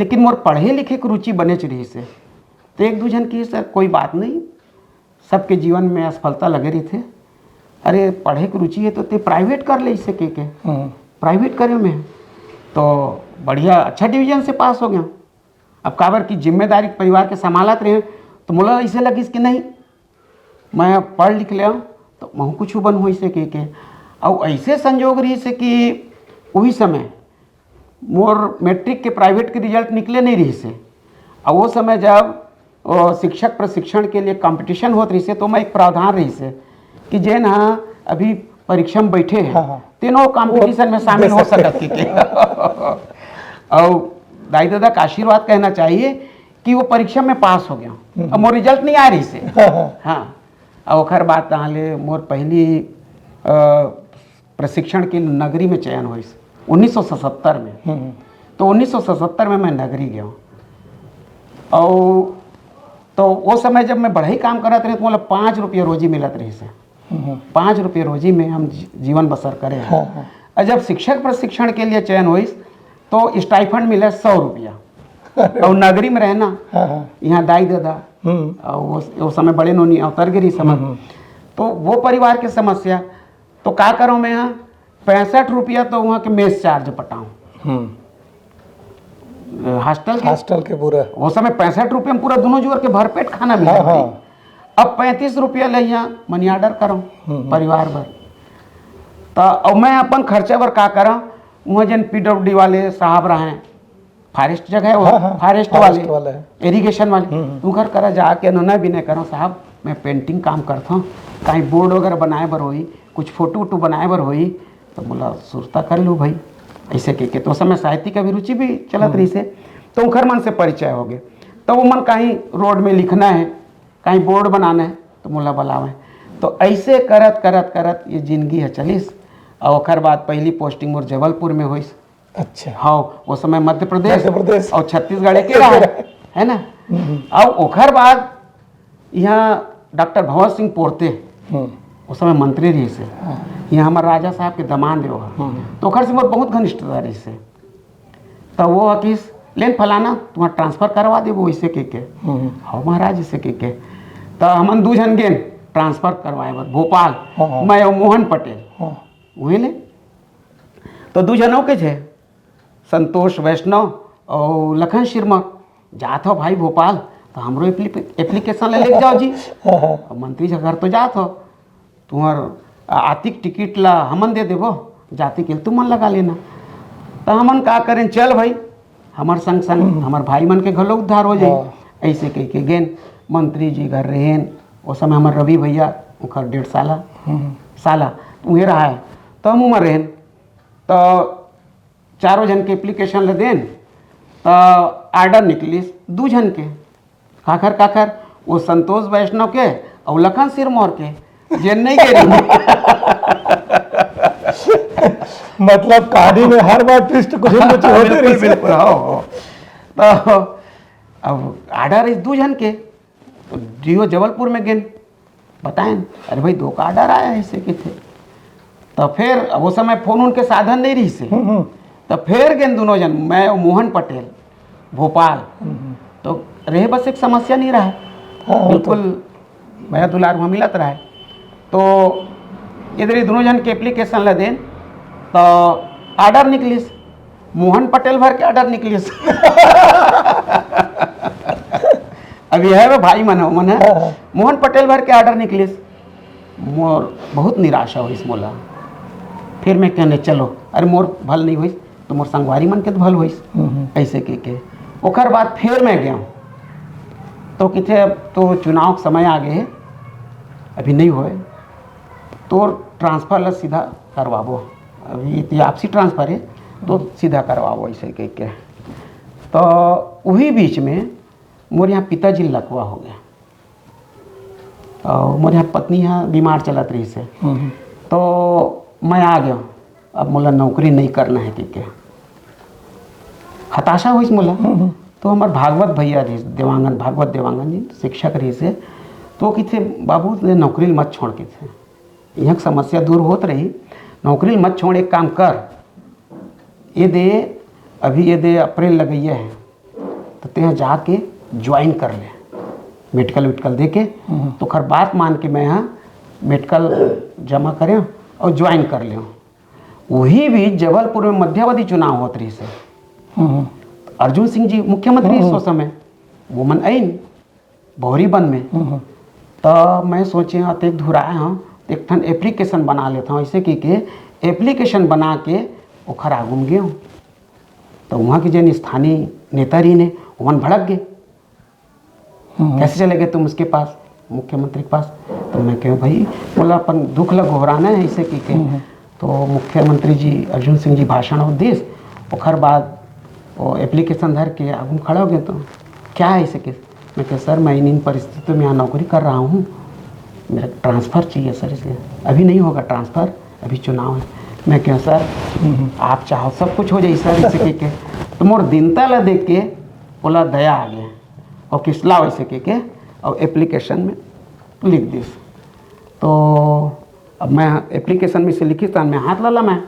लेकिन मोर पढ़े लिखे के रुचि बनेच रहिस हे। तो एक दू झन किहिस, "सर, कोई बात नहीं, सबके जीवन में असफलता लगे रहिथे। अरे, पढ़े के रुचि हे तो ते प्राइवेट कर ले," इसे कह के। हम्म। प्राइवेट करे में तो बढ़िया, अच्छा डिवीजन से पास हो गया। अब काबर की जिम्मेदारी परिवार के संभालत रहे, तो मोला इसे लगिस कि नहीं, मैं पढ़ लिख ले तो महूँ कुछ बनहूँ, इसे कह के। और ऐसे संजोग रहिस हे कि वही समय मोर मैट्रिक के प्राइवेट के रिजल्ट निकले नहीं रहिस हे। और वो समय जब, ओ, शिक्षक प्रशिक्षण के लिए कंपटीशन होत रहिस हे, तो मैं एक प्रावधान रहिस हे कि जेन ह अभी परीक्षा में बैठे हैं, हाँ, हाँ। तेनो कंपटीशन में शामिल हो सकत हे। और दाई ददा का आशीर्वाद कहना चाहिए कि वो परीक्षा में पास हो गया। हम्म। अब मोर रिजल्ट नहीं आ रहिस हे। हाँ, हाँ। हाँ, और ओकर बाद तहाँ ले मोर पहली, अ, प्रशिक्षण के नगरी में चयन होइस उन्नीस सौ सतहत्तर में। हम्म। तो उन्नीस सौ सतहत्तर में मैं नगरी गया हूँ। और तो वो समय जब मैं बढ़ई काम करत रहे, तो मतलब पाँच रुपये रोजी मिलत रहिस हे। हम्म। पाँच रुपये रोजी में हम जी-, जीवन बसर करे हैं। हाँ, हाँ। और जब शिक्षक प्रशिक्षण के लिए चयन होइस, तो स्टाइफंड मिले सौ रुपया। और नगरी में रहना, हाँ, हाँ। यहाँ दाई ददा, हम्म। और वो, वो समय बड़े नोनी अवतर गिरी समझ। हम्म, हम्म। तो वो परिवार के समस्या, तो का करो मैं यहाँ पैंसठ रुपया तो वहाँ के मेस चार्ज पटाऊँ। हम्म। हॉस्टल के, हॉस्टल के पूरा। वो समय पैंसठ रुपया में पूरा दोनों जुअर के भरपेट खाना मिलत हाँ, रही। हाँ। अब पैंतीस रुपया ले यहाँ मनी ऑर्डर करो हम्म, हम्म। परिवार भर। तो अब मैं अपन खर्चा बर का करा, वहाँ जन पीडब्ल्यूडी वाले साहब रहे, फॉरेस्ट जगह है वो, हाँ, हाँ, फॉरेस्ट फॉरेस्ट वाले, वाले हैं। इरिगेशन वाले, हम्म, हम्म। उनकर करा जाके नोना भी नहीं करो, "साहब, मैं पेंटिंग काम करता हूँ, कहीं बोर्ड वगैरह बनाए बर होई, कुछ फोटो वोटो बनाए बर होई, तो मोला सुरता कर लो भाई।" ऐसे कह के तो उस समय साहित्य का भी रुचि भी चलत हम्म। रही से, तो उनकर मन से परिचय हो गए। तो वो मन कहीं रोड में लिखना है, कहीं बोर्ड बनाना है, तो मोला बुलावे। तो ऐसे करत करत करत ये जिंदगी है चलिस। और ओकर बाद पहली पोस्टिंग मोर जबलपुर में होइस। अच्छा। हाँ, वो समय मध्य प्रदेश मध्य प्रदेश। और छत्तीसगढ़ के रहा है, है ना? हम्म। और ओकर बाद यहाँ डॉक्टर भवन सिंह पोरते, हम्म। उस समय मंत्री रहिस हे। हाँ। यहाँ हमारे राजा साहब के दमांद रहे हो। हम्म। तो ओकर से मोर बहुत घनिष्ठता रहिस हे। तो वो किस, "लेन फलाना, तुम्हारा ट्रांसफर करवा देबो," इसे कह के। हम्म। "हाँ महाराज," इसे कह के। तो हमन दू झन गेन ट्रांसफर करवाए बर भोपाल, हाँ, हाँ। मैं और मोहन पटेल। हाँ। वही ले। तो दू झन ओके छे, संतोष वैष्णव और लखन सिरमौर, "जात हो भाई भोपाल, तो हमरो एप्ली-, एप्लीकेशन ले लेके जाओ जी।" हाँ, हाँ। अब मंत्री जी घर तो जात हो, तुम्हार आतिक टिकट ला हमन दे देबो, जाति के तुमन लगा लेना। तो हमन का करें, चल भाई, हमर संग संग हम्म। हमर भाई मन के घलो उद्धार हो जाई। हाँ। ऐसे कह के गेन मंत्री जी घर रहेन, ओ समय हमर रवि भैया, ओकर डेढ़ साला, हम्म। साला, उहे रहा है। तो हम उमर रहेन, तो चारों झन के एप्लीकेशन ल देन, त ऑर्डर निकलिस दू झन के। काखर काखर? वो संतोष वैष्णव के अउ लखन सिरमौर के, जे नइ गे रहिन। मतलब कहानी में हर बार ट्विस्ट कुछ न कुछ होते बिल्कुल रहिस। बिल्कुल, हाँ, हाँ। तो अब ऑर्डर इस दू झन के, तो डीओ जबलपुर में गेन, बताएन, "अरे भाई, दो का ऑर्डर आया है," ऐसे कथे। तो फिर अब वो समय फोन उनके साधन नहीं रहिस हे। हम्म, हम्म। तो फिर गेन दोनों झन, मैं और मोहन पटेल, भोपाल। हम्म। तो रहे बस एक समस्या नहीं रहा, हाँ, वो तो बिल्कुल मया दुलार वहाँ मिलत रहा है। तो इधर ये दोनों झन के एप्लीकेशन ला देन, तो ऑर्डर निकलिस, मोहन पटेल भर के ऑर्डर निकलिस। अभी है वो भाई मन, वो मन है। हाँ, हाँ। मोहन पटेल भर के ऑर्डर निकलिस। मोर बहुत निराशा होइस मोला। फिर मैं कहने, "चलो, अरे मोर भल नहीं होइस, तो मोर संगवारी मन के तो भल होइस।" हम्म, हम्म। ऐसे के के ओकर बाद फिर मैं गया। तो किथे, "अब तो चुनाव के समय आ गए, अभी नहीं होए, तोर ट्रांसफर ला सीधा करवाबो, अभी तो आपसी ट्रांसफर है, तो सीधा करवाबो," ऐसे के के। तो वही बीच में मोर यहाँ पिताजी लकवा हो गया। और मोर यहाँ पत्नी ह बीमार चलत रहिस हे। हम्म। तो मैं आ गया, "अब मोला नौकरी नहीं करना है," कहिके हताशा होइस मोला। हम्म। तो हमर भागवत भैया रहिस, देवांगन, भागवत देवांगन जी शिक्षक रहिस हे। तो किथे, "बाबू, ले नौकरी ल मत छोड़," किथे, "यहाँ समस्या दूर होत रही, नौकरी ल मत छोड़, एक काम कर, ये दे, अभी ये दे अप्रैल लगइया है, तो तें जाके ज्वाइन कर ले, मेडिकल वेडिकल दे के।" हम्म। तो ओखर बात मान के मैं हा मेडिकल जमा करे और ज्वाइन कर ले। वही बीच जबलपुर में मध्यावधि चुनाव होत रहिस हे। हम्म। अर्जुन सिंह जी मुख्यमंत्री हम्म। इस समय, वो मन आइन भौरी बन में। हम्म। तो मैं सोचे, "अतेक धुराए हूँ, एक ठन एप्लीकेशन बना लेता हूँ।" ऐसे की के एप्लीकेशन बना के ओखर आगू में गेहूँ। तो वहाँ के जन स्थानीय नेता रहिन हे, ओमन भड़क गए, हम्म। "कैसे चले गए तुम उसके पास, मुख्यमंत्री के पास?" तो मैं कहूँ, "भाई, मोला अपन दुख ला गोहराना है," ऐसे की के। हम्म। तो मुख्यमंत्री जी, अर्जुन सिंह जी भाषण दिस, ओखर बाद वो एप्लीकेशन धर के आगू में खड़ा हो गए। तो, "क्या है?" ऐसे के। मैं कहा, "सर, मैं इन, इन परिस्थितियों में यहाँ नौकरी कर रहा हूँ, मेरा ट्रांसफ़र चाहिए सर, इसलिए।" "अभी नहीं होगा ट्रांसफ़र, अभी चुनाव है।" मैं कहा, "सर, हम्म। आप चाहो सब कुछ हो जाए सर," ऐसे के के। तो मोर दीनता ला देख के ओला दया आ गया और किसला वैसे के के और एप्लीकेशन में लिख दिस। तो अब मैं एप्लीकेशन में से लिखिस, तहन मैं हाथ ला ला मैं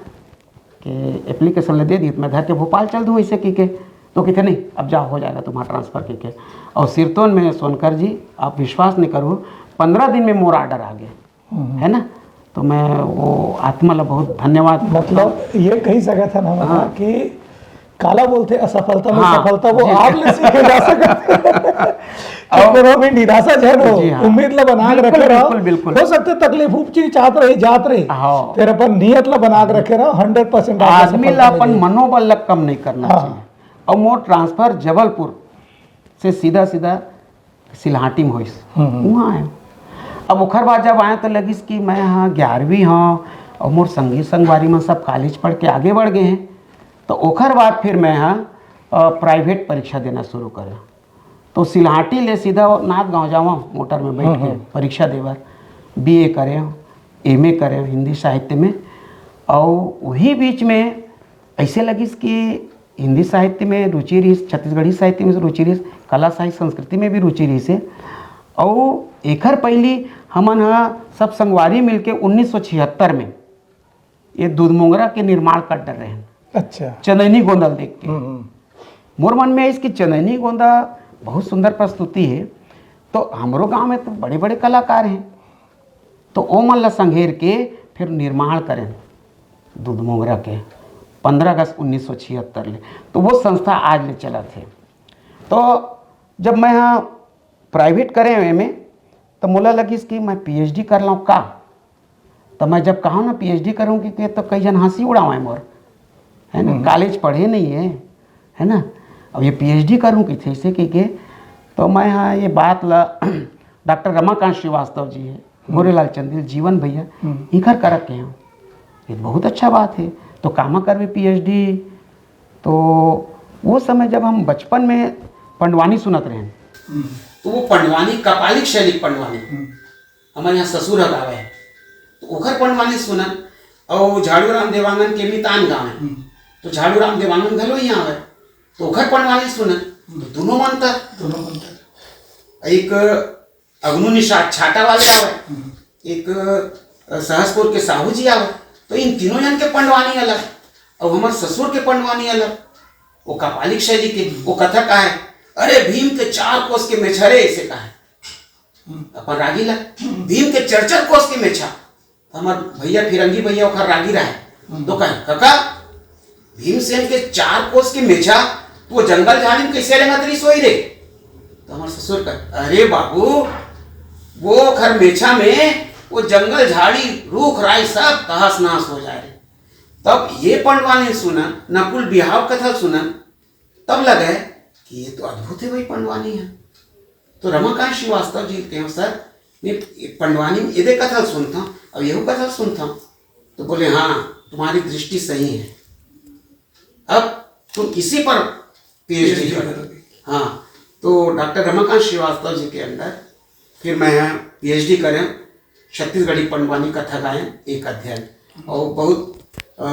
कि एप्लीकेशन ला दे दी, मैं धर के भोपाल चल दूँ ऐसे की के। तो किथे, "नहीं, अब जाओ, हो जाएगा तुम्हारा ट्रांसफ़र," की के। और सिरतोन में सोनकर जी, आप विश्वास नहीं करो, पंद्रह दिन में मोर ऑर्डर आ गया, हम्म। है ना? तो मैं वो आत्मा ला बहुत धन्यवाद। मतलब, ये कही सकत हन हमन हाँ। कि काला बोलथे असफलता में हाँ, सफलता, वो जी। आप ले सीखे जा सकत हे। कि और कोनो भी निराशा झन हो, जी हाँ। उम्मीद ला बना के बिल्कुल, रखे रहो। बिल्कुल, बिल्कुल। हो सकथे तकलीफ उपजी, चाहत रही, जात रही। हाँ। फिर अपन नियत ला बना के रखे रहो, हंड्रेड परसेंट आपको आदमी सफलता ला अपन मिलेगी। मनोबल ला कम नहीं करना हाँ। चाहिए। और मोर ट्रांसफर जबलपुर से सीधा सीधा सिलहाटी में होइस। हम्म, हम्म। वहाँ आए। अब ओखर बाद जब आए तो लगिस कि मैं हाँ ग्यारहवीं हाँ और मोर संगी संगवारी मन सब कॉलेज पढ़ के आगे बढ़ गए हैं। तो ओखर बाद फिर मैं हाँ, अ, प्राइवेट परीक्षा देना शुरू करें। तो सिलहाटी ले सीधा नाथ गाँव जावा मोटर में बैठ के हम्म, हम्म। परीक्षा देवर, बीए करें, एमए करें हिंदी साहित्य में। और वही बीच में ऐसे लगिस कि हिंदी साहित्य में रुचि रहिस, छत्तीसगढ़ी साहित्य में रुचि रहिस, कला साहित्य संस्कृति में भी रुचि रहिस हे। और एखर पहली हमन ह सब संगवारी मिलके उन्नीस सौ छिहत्तर में ये दूध मोंगरा के निर्माण कर डर रहे हैं। अच्छा। चंदैनी गोंदा ल देख के। हम्म, हम्म। मोर मन में इसकी चंदैनी गोंदा बहुत सुंदर प्रस्तुति है। तो हमरो गांव में तो बड़े-बड़े कलाकार हैं, तो ओमन ला संघेर के फिर निर्माण करें दूध मोंगरा के, पंद्रह अगस्त उन्नीस सौ छिहत्तर ले। तो वो संस्था आज ले चलत है। तो जब मैं यहाँ प्राइवेट करे हुए में, तो मोला लगिस कि मैं पीएचडी कर लूँ का? तो मैं जब कहा ना पीएचडी करूँगी के, तो कई जन हंसी उड़ावे मोर, है ना? हम्म। कॉलेज पढ़े नहीं है, है ना? अब ये पीएचडी करूँ किथे से के, के, तो मैं हाँ ये बात ला डॉक्टर रमाकांत श्रीवास्तव जी है, हम्म। गोरेलाल चंदेल, जीवन भैया, हम्म। इकर करक के हूँ। ये बहुत अच्छा बात है। तो कामा करबे पीएचडी? तो वो समय जब हम बचपन में पंडवानी सुनत रहे, हम्म। तो वो पंडवानी, कपालिक शैली के पंडवानी, हम्म। हमारे यहाँ ससुर ह गावे है, तो ओखर पंडवानी सुनन, अउ झाड़ू राम देवांगन के मितान गाँव हे। हम्म। तो झाड़ू राम देवांगन घलो इहाँ आवे, तो ओखर पंडवानी सुनन, तो दोनों मन अंतर। दोनों मन अंतर। एक अगनू निषाद छाता वाले आवे, हम्म। एक, अ, सहसपुर के साहू जी आवे, तो इन तीनों जन के पंडवानी अलग, अउ हमर ससुर के पंडवानी अलग। वो कापालिक शैली के, वो कथा का हे, "अरे भीम के चार कोस के मेछा रे", ऐसे का हे। हम्म। अपन रागी ला, हम्म। "भीम के चरचर कोस के मेछा", तो हमर भैया फिरंगी भैया ओखर रागी रहे, हम्म। तो कहे, "कका, भीमसेन के चार कोस के मेछा, तू वो जंगल झाड़ी में कैसे रेंगत रहिस होही रे?" तो हमर ससुर कहे, "अरे बाबू, वो ओखर मेछा में वो जंगल झाड़ी, रूख राई सब तहस नहस हो जाए रे।" तब ये पंडवानी सुनन, नकुल बिहाव कथा सुनन, तब लगे कि ये तो अद्भुत हे भाई पंडवानी हे। तो रमाकांत श्रीवास्तव जी कहे, "सर, मैं ये पंडवानी में एदे कथा सुनथंव, अब यहू कथा सुनथंव।" तो बोले, "हाँ, तुम्हारी दृष्टि सही है, अब तुम इसी पर पीएचडी PhD करो।" करोगे। हाँ, तो डॉक्टर रमाकांत श्रीवास्तव जी के अंदर फिर मैं पीएचडी करेंव, छत्तीसगढ़ी पंडवानी कथा गायन एक अध्ययन, अउ बहुत, अ,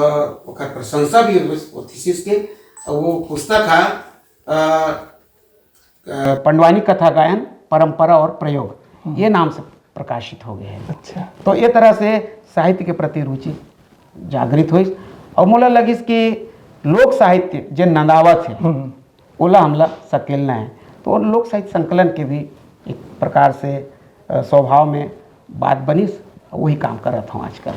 ओकर प्रशंसा भी होइस वो थीसिस के। अउ वो पुस्तक हे, अ, अ, पंडवानी कथा गायन, परंपरा और प्रयोग, हम्म। ये नाम से प्रकाशित हो गे हे। अच्छा। तो ये तरह से साहित्य के प्रति रुचि जागृत होइस, अउ मोला लगिस कि लोक साहित्य जे नंदावत हे, हम्म। ओला हमला सकेलना हे। तो लोक साहित्य संकलन के भी एक प्रकार से, अ, स्वभाव में बात बनिस, वही काम करत हंव आजकल।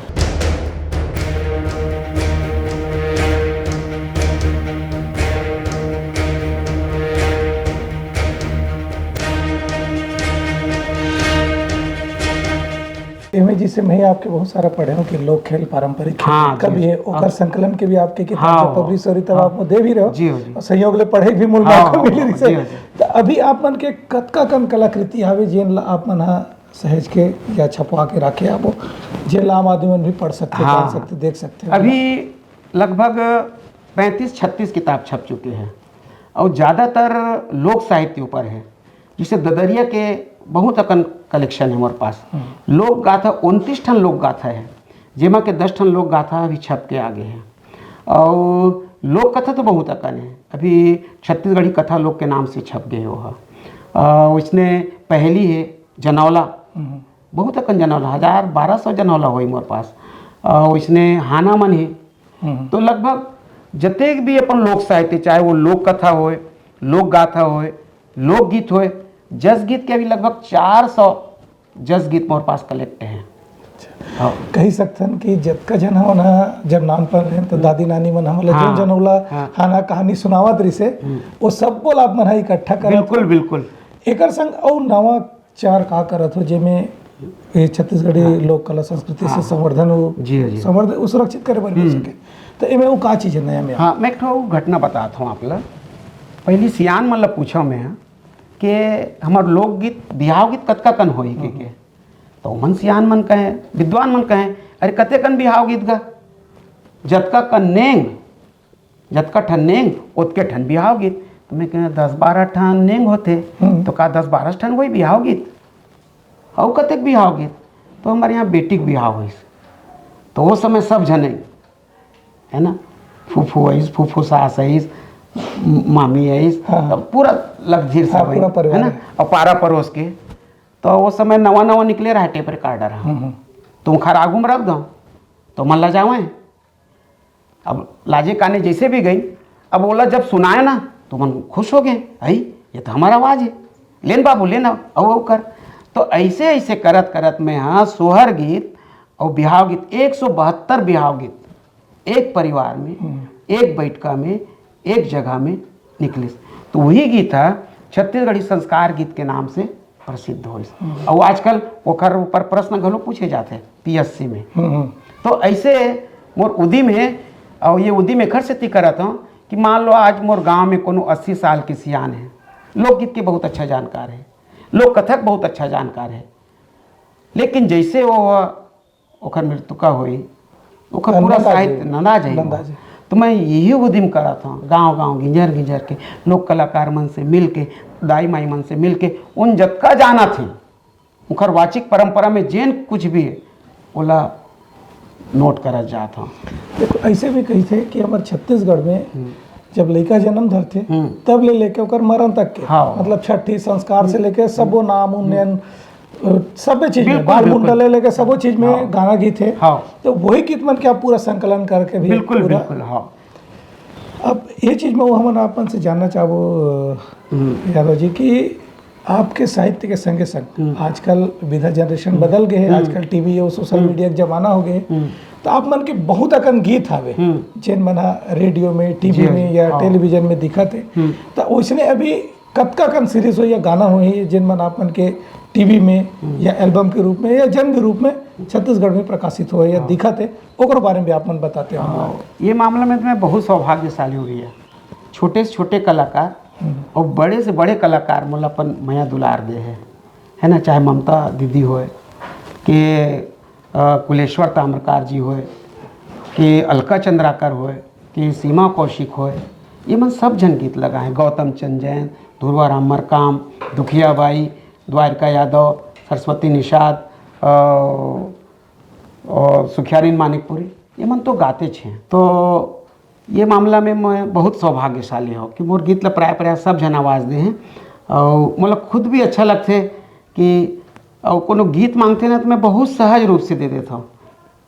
एमे जैसे मैं आपके बहुत सारा पढ़े हंव कि लोक खेल पारंपरिक खेल हाँ, कब जी। ये ओकर हाँ। संकलन के भी आपके किताब हाँ, जब पब्लिश हो रही तब हाँ। आप वो दे भी रहे हो जी, जी। और संयोग ले पढ़े भी मूल हाँ, मौका हाँ, मिले हाँ, रिसे। जी, जी। तो अभी आप मन के कतका कन कलाकृति हावे जेन ला आप मन हा सहेज के या छपवा के राखे हाबो, जेन ला आम आदमी मन भी पढ़ सकते, हाँ। जान सकते, देख सकते हो? अभी लगभग पैंतीस छत्तीस किताब छप चुके हैं और ज़्यादातर लोक साहित्य ऊपर है। जैसे ददरिया के बहुत अकन कलेक्शन है मोर पास। हम्म। लोक गाथा, उनतीस ठन लोक गाथा है, जेमा के दस ठन लोक गाथा अभी छप के आगे है। और लोक कथा तो बहुत अकन है, अभी छत्तीसगढ़ी कथा लोक के नाम से छप गए वो है। और इसने पहली है जनौला, हम्म। बहुत अकन जनौला, हजार बारह सौ जनौला होई मोर पास। और इसने हाना मन है। हम्म। तो लगभग जतेक भी अपन लोक साहित्य, चाहे वो लोक कथा होए, लोक गाथा होए, लोकगीत होए, जस गीत के अभी लगभग चार सौ जस गीत मोर पास कलेक्ट हैं। अच्छा। हाँ। कही सकथन कि जतका झन हमन ह जब नानपन रहेन, तो हम्म। दादी नानी मन हमन ल हाँ। जेन जनौला हाँ। हाना कहानी सुनावत रिसे, हम्म। वो सब बोला आप मन ह इकट्ठा करत बिल्कुल, हो। बिल्कुल। एकर संग अउ नवा चार का करत हो, जेमे ये छत्तीसगढ़ी हाँ। लोक कला संस्कृति से हाँ। संवर्धन हो, जी, जी। संवर्धन, वो सुरक्षित करे बर भी हो हम्म। सके। तो एमे वो का चीज है नया में? हाँ, मैं एक ठो घटना बतात हूँ आप ला। पहली सियान मन ला पूछा मैं, के हमर लोकगीत, बिहाव गीत कतका कन होही के, हम्म। के? तो मन सियान मन कहे, विद्वान मन कहे, "अरे, कते कन बिहाव गीत गा? जतका कन नेंग, जतका ठन नेंग, ओतके ठन बिहाव गीत।" तो मैं कहे, "दस बारह ठन नेंग होथे, हम्म। तो का दस बारह ठन होही बिहाव गीत? अउ कतेक बिहाव गीत?" तो हमर यहाँ बेटी के बिहाव होइस, तो वो समय सब झने है ना, फूफू आइस, फूफू सास आइस, म-, मामी आइस, हाँ, हाँ। तब पूरा लगधीर हाँ, सब पूरा आइस, परिवार है ना, है। और पारा परोस के, तो वो समय नवा नवा निकले रहा टेप रिकॉर्डर, हाँ। हम्म, हम्म। तो ओखर आगू में रख दो, तो मन ला जावे। अब लाजे काने जैसे भी गई, अब ओला जब सुनाए ना, तो मन खुश हो गए, "आई, ये तो हमारा आवाज है, लेन बाबू, लेन, आओ, आओ कर।" तो ऐसे, ऐसे करत, करत में, हाँ, सोहर गीत और बिहाव गीत, एक सौ बहत्तर बिहाव गीत, एक परिवार में, हम्म। एक बैठका में, एक जगह में निकलिस। तो वही गीत ह छत्तीसगढ़ी संस्कार गीत के नाम से प्रसिद्ध होइस। हम्म। और आजकल ओकर ऊपर प्रश्न घलो पूछे जाथे पीएससी में। हम्म, हम्म। तो ऐसे मोर उदिम है, और ये उदिम एखर सेती करत हूँ कि मान लो आज मोर गांव में कोनो अस्सी साल के सियान है, लोकगीत के बहुत अच्छा जानकार है, लोक कथा के बहुत अच्छा जानकार है, लेकिन जैसे वो ओखर मृतुका होई, ओखर पूरा नंदा साहित्य जाई। नंदा जाई। नंदा जाई। तो मैं यही उदिम करत हूँ, गांव गांव गिंजर गिंजर के लोक कलाकार मन से मिल के, दाई माई मन से मिल के, उन जतका जानत हैं, ओखर वाचिक परंपरा में जेन कुछ भी है, ओला नोट करत जात हव। देखो, ऐसे भी कहिथे कि हमर छत्तीसगढ़ में जब लइका जन्म धरथे, तब ले लेके ओकर मरण तक के, हाँ। मतलब छठी संस्कार से लेके सबो नाम उन्नयन, अ, सब्बे चीज में, बिल्कुल, बाल बिल्कुल। मुंडन ले लेके सबो चीज में गाना गीत हे। हाँ। तो वही गीत मन के आप पूरा संकलन करके भी बिल्कुल, पूरा बिल्कुल, हाँ। अब ये चीज में वो हमन आप मन से जानना चाहबो, अ, यादव जी, कि आपके साहित्य के संगे संग आजकल विधा जनरेशन बदल गए है, आजकल टीवी और सोशल मीडिया के जमाना हो गए, तो आप मन के बहुत अकन गीत हावे, जेन मन हा रेडियो में, टीवी जी, में जी, या हाँ। टेलीविजन में दिखत है। तो वैसने अभी कतका कन सीरीज हो या गाना हो ही, जेन मन आप मन के टीवी में या एल्बम के रूप में या जन के रूप में छत्तीसगढ़ में प्रकाशित हो या दिखत है, ओकर बारे में भी आप मन बताते हो। ये मामला में तो मैं बहुत सौभाग्यशाली हूँ भैया। छोटे से छोटे कलाकार और बड़े से बड़े कलाकार मोला अपन मया दुलार दे है, है ना, चाहे ममता दीदी होए, के अ, कुलेश्वर ताम्रकार जी होए, के अलका चंद्राकर होए, के सीमा कौशिक होए, ये मन सब झन गीत लगाए हैं। गौतम चंद जैन, ध्रुवा राम मरकाम, दुखिया बाई, द्वारिका यादव, सरस्वती निषाद, अ, और सुखियारिन मानिकपुरी, ये मन तो गाते छे। तो ये मामला में मैं बहुत सौभाग्यशाली हूँ कि मोर गीत ला प्राय प्राय सब झन आवाज़ दे हैं। और मोला खुद भी अच्छा लगथे कि और कोनो गीत मांगथे ना, तो मैं बहुत सहज रूप से दे देता हूँ,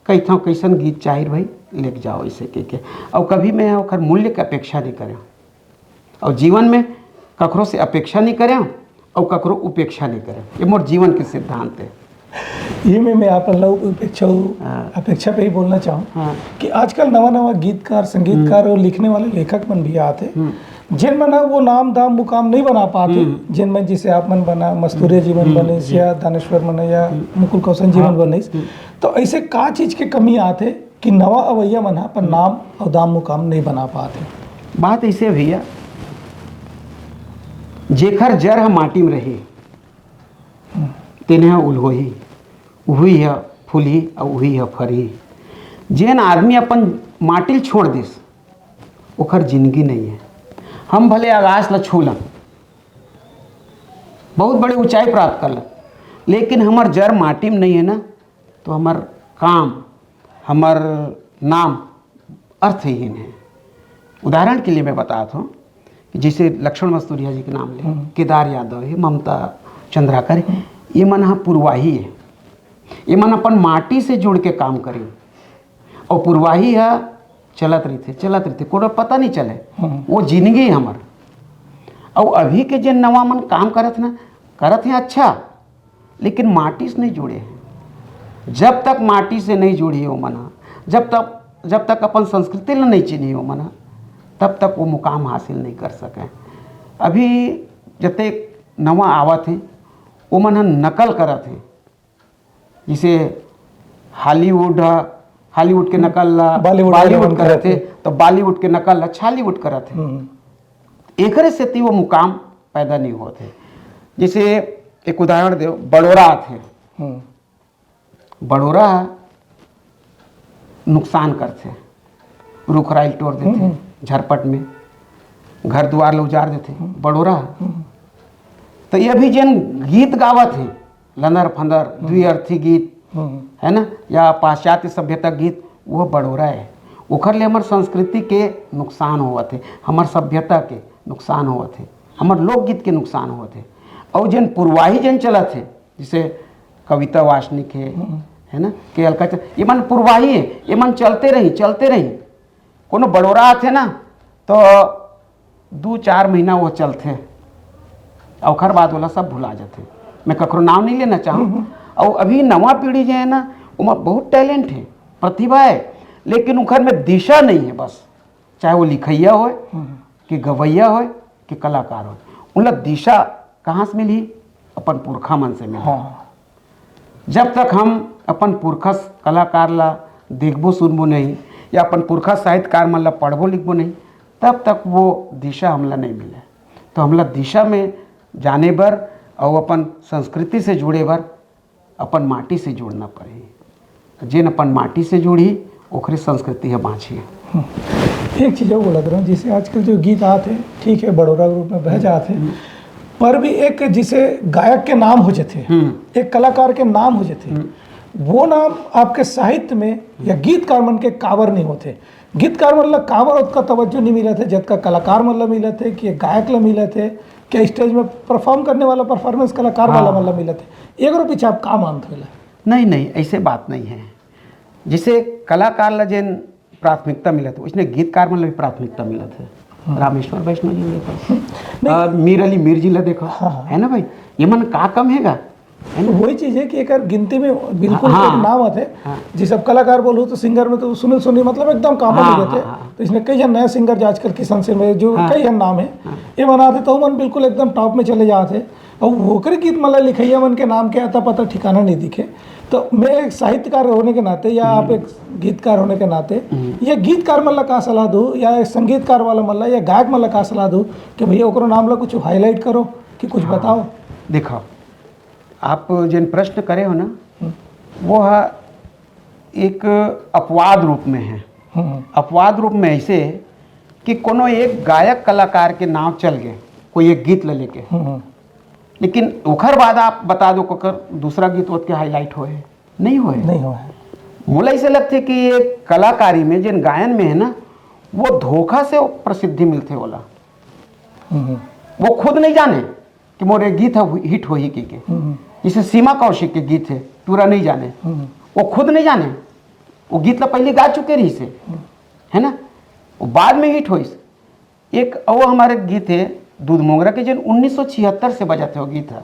कहता हूँ, "कैसन गीत चाहिए भाई, लेके जाओ," ऐसे कह के। और कभी मैं ओकर मूल्य के अपेक्षा नहीं करें, और जीवन में ककरो से अपेक्षा नहीं करें और ककरो उपेक्षा नहीं करें। ये मोर जीवन के सिद्धांत है। ये में मैं आप लोग उपेक्षा, अपेक्षा पे ही बोलना चाहूँ कि आजकल नवा नवा गीतकार, संगीतकार और लिखने वाले लेखक मन भी आते हैं, जिन मन वो नाम दाम मुकाम नहीं बना पाते, जिन मन, जैसे आप मन बना, मस्तूरिया जी मन बने या दानेश्वर मन या मुकुल कौशन जी मन बने, तो ऐसे का चीज के कमी आते कि नवा अवैया मन ह अपन नाम और दाम मुकाम नहीं बना पाते? बात ऐसे भैया, जेखर जर ह माटी में रही, तेने ह उल्होही, उही ह फूलही और उही ह फरही। जेन आदमी अपन माटी ल छोड़ दिस, ओखर जिंदगी नहीं है। हम भले आकाश ला छू लन, बहुत बड़े ऊंचाई प्राप्त कर लन, लेकिन हमर जर माटी में नहीं है ना, तो हमर काम, हमर नाम अर्थहीन है। उदाहरण के लिए मैं बतात हूँ कि जैसे लक्ष्मण मस्तूरिया जी के नाम ले, केदार यादव है, ममता चंद्राकर है, ये मन ह पुरवाही है, ये मन अपन माटी से जुड़ के काम करी। और पुरवाही ह चलत रहिथे, चलत रहिथे, कोनो पता नहीं चले, वो जिंदगी है हमर। और अभी के जे नवा मन काम करत ना, करत हैं अच्छा, लेकिन माटी से नहीं जुड़े हैं। जब तक माटी से नहीं जुड़ी हो मन ह, जब तक, जब तक अपन संस्कृति ल नहीं चिन्ही हो मन ह, तब तक वो मुकाम हासिल नहीं कर सके। अभी जते नवा आवत हैं, वो मन ह नकल करत हैं। जैसे हॉलीवुड ह, हॉलीवुड के नकल ला बॉलीवुड बॉलीवुड वाले मन करत करत हे, हे। तो बॉलीवुड के नकल ला छॉलीवुड करत हे। हम्म। एकरे सेती वो मुकाम पैदा नहीं होत हे। जैसे एक उदाहरण दे, बड़ोरा आथे। हम्म। बड़ोरा नुकसान करथे, रुख राई टोर देथे, झरपट में घर दुआर ल उजार देथे, बड़ोरा। तो ये भी जेन गीत गावत हे, लंदर फंदर, द्विअर्थी गीत, हम्म। है ना, या पाश्चात्य सभ्यता गीत, वो बड़ोरा है। ओखर ले हमर संस्कृति के नुकसान होवत हे, हमर सभ्यता के नुकसान होवत हे, हमर लोकगीत के नुकसान होवत हे। और जेन पुरवाही जेन चलत हे, जैसे कविता वासनिक है, है ना, के अलका च-, ये मन पुरवाही है, ये मन चलते रही, चलते रही। कोनो बड़ोरा आथे ना, तो दू चार महीना वो चलथे, और ओखर बाद ओला सब भुला जाथे। मैं ककरो नाम नहीं लेना चाहूँ। और अभी नवा पीढ़ी जो है ना, ओमा बहुत टैलेंट है, प्रतिभा है, लेकिन ओखर में दिशा नहीं है। बस चाहे वो लिखैया होए, कि गवैया होए, कि कलाकार होए, उनला दिशा कहाँ से मिली? अपन पुरखा मन से मिली। हाँ। जब तक हम अपन पुरखा कलाकार ला देखबो सुनबो नहीं, या अपन पुरखा साहित्यकार मन ला पढ़बो लिखबो नहीं, तब तक वो दिशा हमला नहीं मिले। तो हमला दिशा में जाने बर और अपन संस्कृति से जुड़े बर अपन माटी से जुड़ना पड़ही। जेन अपन माटी से जुड़ही, ओखरे संस्कृति ह बाँचही। एक चीज और बोलत रहूँ, जैसे आजकल जो गीत आत है, ठीक है, बड़ोरा के रूप में बह जात है, पर भी एक जैसे गायक के नाम हो जाते, हम्म। एक कलाकार के नाम हो जाते, वो नाम आपके साहित्य में या गीतकार मन के काबर नहीं होते? गीतकार मन ला काबर ओतका तवज्जो नहीं मिलत हे, जतका कलाकार मन ला मिलत हे, कि गायक ला मिलत हे, क्या स्टेज में परफॉर्म करने वाला परफॉर्मेंस कलाकार वाला हाँ। मन ला मिलत हे? एकरो पीछे आप का मानत हो? नहीं, नहीं, ऐसे बात नहीं है। जैसे कलाकार ला जेन प्राथमिकता मिलत हे, उसने गीतकार मन ला भी प्राथमिकता मिलत हे। हाँ। रामेश्वर वैष्णव जी ला देखो, नहीं। अ, मीर अली मीर जी ला देखो, हाँ, हाँ। है ना भाई? ये मन का कम हेगा? है ना? वही चीज है कि एक गिनती में बिल्कुल हाँ। एक नाम आते। हाँ। जिस अब कलाकार बोलूँ तो सिंगर में तो सुनील सोनी, मतलब, एकदम कॉमन हाँ, हो जाते। हाँ, हाँ। तो इसमें कई जन नया सिंगर जो आजकल किशन सिंह में जो हाँ। कई जन नाम है, हाँ। ये मन आते तो मन बिल्कुल एकदम टॉप में चले जाते। और ओकरे गीत, मतलब, लिखैया मन के नाम के आता पता ठिकाना नहीं दिखे। तो मैं एक साहित्यकार होने के नाते या आप हम्म। एक गीतकार होने के नाते, हम्म। ये गीतकार मन ला का सलाह दो, या एक संगीतकार वाला मन ला या गायक मन ला का सलाह दो कि भैया, ओकरो नाम ला कुछ हाईलाइट करो कि कुछ हाँ। बताओ? देखो, आप जेन प्रश्न करे हो ना, हम्म। वो ह एक अपवाद रूप में है। हम्म। अपवाद रूप में ऐसे कि कोनो एक गायक कलाकार के नाम चल गए कोई एक गीत ला लेके, हम्म। लेकिन ओकर बाद आप बता दो, ओकर दूसरा गीत ओत के हाईलाइट होए, नहीं होए। नहीं होए। मोला ऐसे लगथे कि ये कलाकारी में, जेन गायन में है ना, वो धोखा से प्रसिद्धि मिलथे ओला। हम्म। वो खुद नहीं जाने कि मोर ये गीत ह हिट होही कहिके। हम्म। जैसे सीमा कौशिक के गीत है, टूरा नहीं जाने, हम्म। वो खुद नहीं जाने, वो गीत ला पहले गा चुके रहिस हे, हम्म। है ना, वो बाद में हिट होइस। एक अउ हमारे गीत है दूध मोंगरा के, जेन उन्नीस सौ छिहत्तर से बजत है वो गीत है।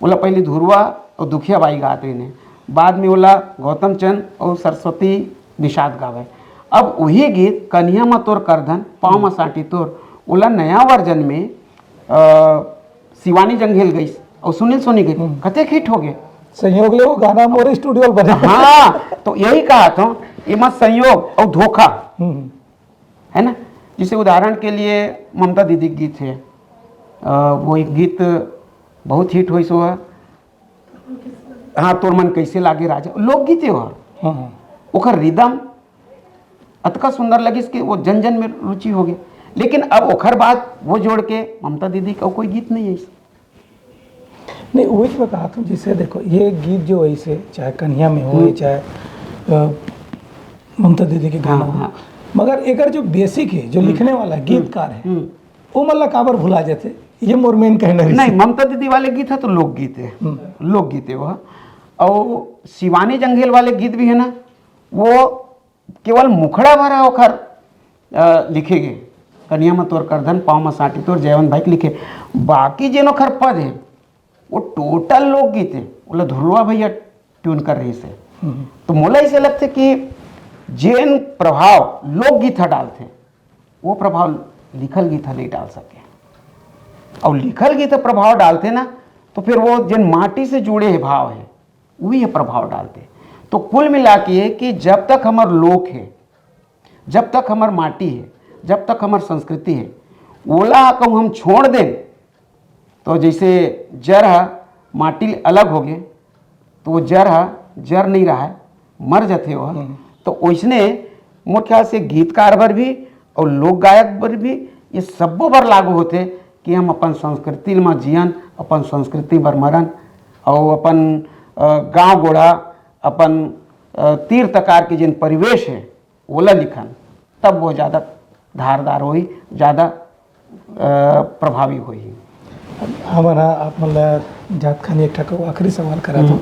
ओला पहले धुरवा और दुखिया बाई गात रहिन हे, बाद में ओला गौतम चंद और सरस्वती निषाद गावे। अब वही गीत कन्हिया म तोर करधन, पाँव म सांटी तोर, ओला नया वर्जन में, अ, शिवानी जंघेल गईस और सुनील सोनी गईस, हम्म। कतेक हिट हो गए। संयोग ले वो गाना मोरे स्टूडियो में बने। हाँ, तो यही कहा था, ये मत संयोग और धोखा, हम्म। है ना। जैसे उदाहरण के लिए ममता दीदी के गीत है, अ, वो एक गीत बहुत हिट होइस, वो है, हाँ, तोर मन कैसे लागे राजा, लोकगीत है वो। हाँ, हाँ। ओकर रिदम अतका सुंदर लगिस कि वो जन जन में रुचि हो गए। लेकिन अब ओकर बाद वो जोड़ के ममता दीदी का कोई गीत नहीं है। नहीं, वही तो मैं कहा था, जैसे देखो, ये गीत जो है, इसे चाहे कन्हिया में हो, हम्म। चाहे, अ, ममता दीदी के गाना हाँ, हो, हाँ। मगर एकर जो बेसिक है, जो हम्म। लिखने वाला है, हम्म। गीतकार है, हम्म। वो मन ला काबर भुला जाथे, ये मोर मेन कहना रहिस। नहीं, ममता दीदी वाले गीत है तो लोकगीत है, हम्म। लोकगीत है वह। और शिवानी जंघेल वाले गीत भी है ना, वो केवल मुखड़ा भर ओखर, अ, लिखे गे, कन्हिया म तोर करधन, पाँव म सांटी तोर, जयवंत भाई के लिखे। बाकी जेन ओखर पद है, वो टोटल लोकगीत है, ओला धुरवा भैया ट्यून कर रहिस हे। हम्म। तो मोला ऐसे लगथे कि जेन प्रभाव लोकगीत ह डालथे, वो प्रभाव लिखल गीत ह नहीं डाल सके। और लिखल गीत ह प्रभाव डालथे ना, तो फिर वो जेन माटी से जुड़े हे भाव है, वही ह प्रभाव डालथे। तो कुल मिला के कि जब तक हमर लोक है, जब तक हमर माटी है, जब तक हमर संस्कृति है, ओला कहूँ हम छोड़ देन, तो जैसे जर ह माटी ले अलग हो गे, तो वो जर ह जर नहीं रहा है, मर जाथे वो। हम्म। तो वैसने मोर ख्याल से गीतकार बर भी और लोक गायक बर भी ये सब्बो बर लागू होथे कि हम अपन संस्कृति म जियन, अपन संस्कृति बर मरन, और अपन, अ, गाँव गोड़ा, अपन, अ, तीर तखार के जेन परिवेश है, ओला लिखन, तब वो ज़्यादा धारदार होही, ज़्यादा, अ, प्रभावी होही। हमन ह आप मन ला जात खानी एक ठक आखिरी सवाल करत हूँ। हम्म।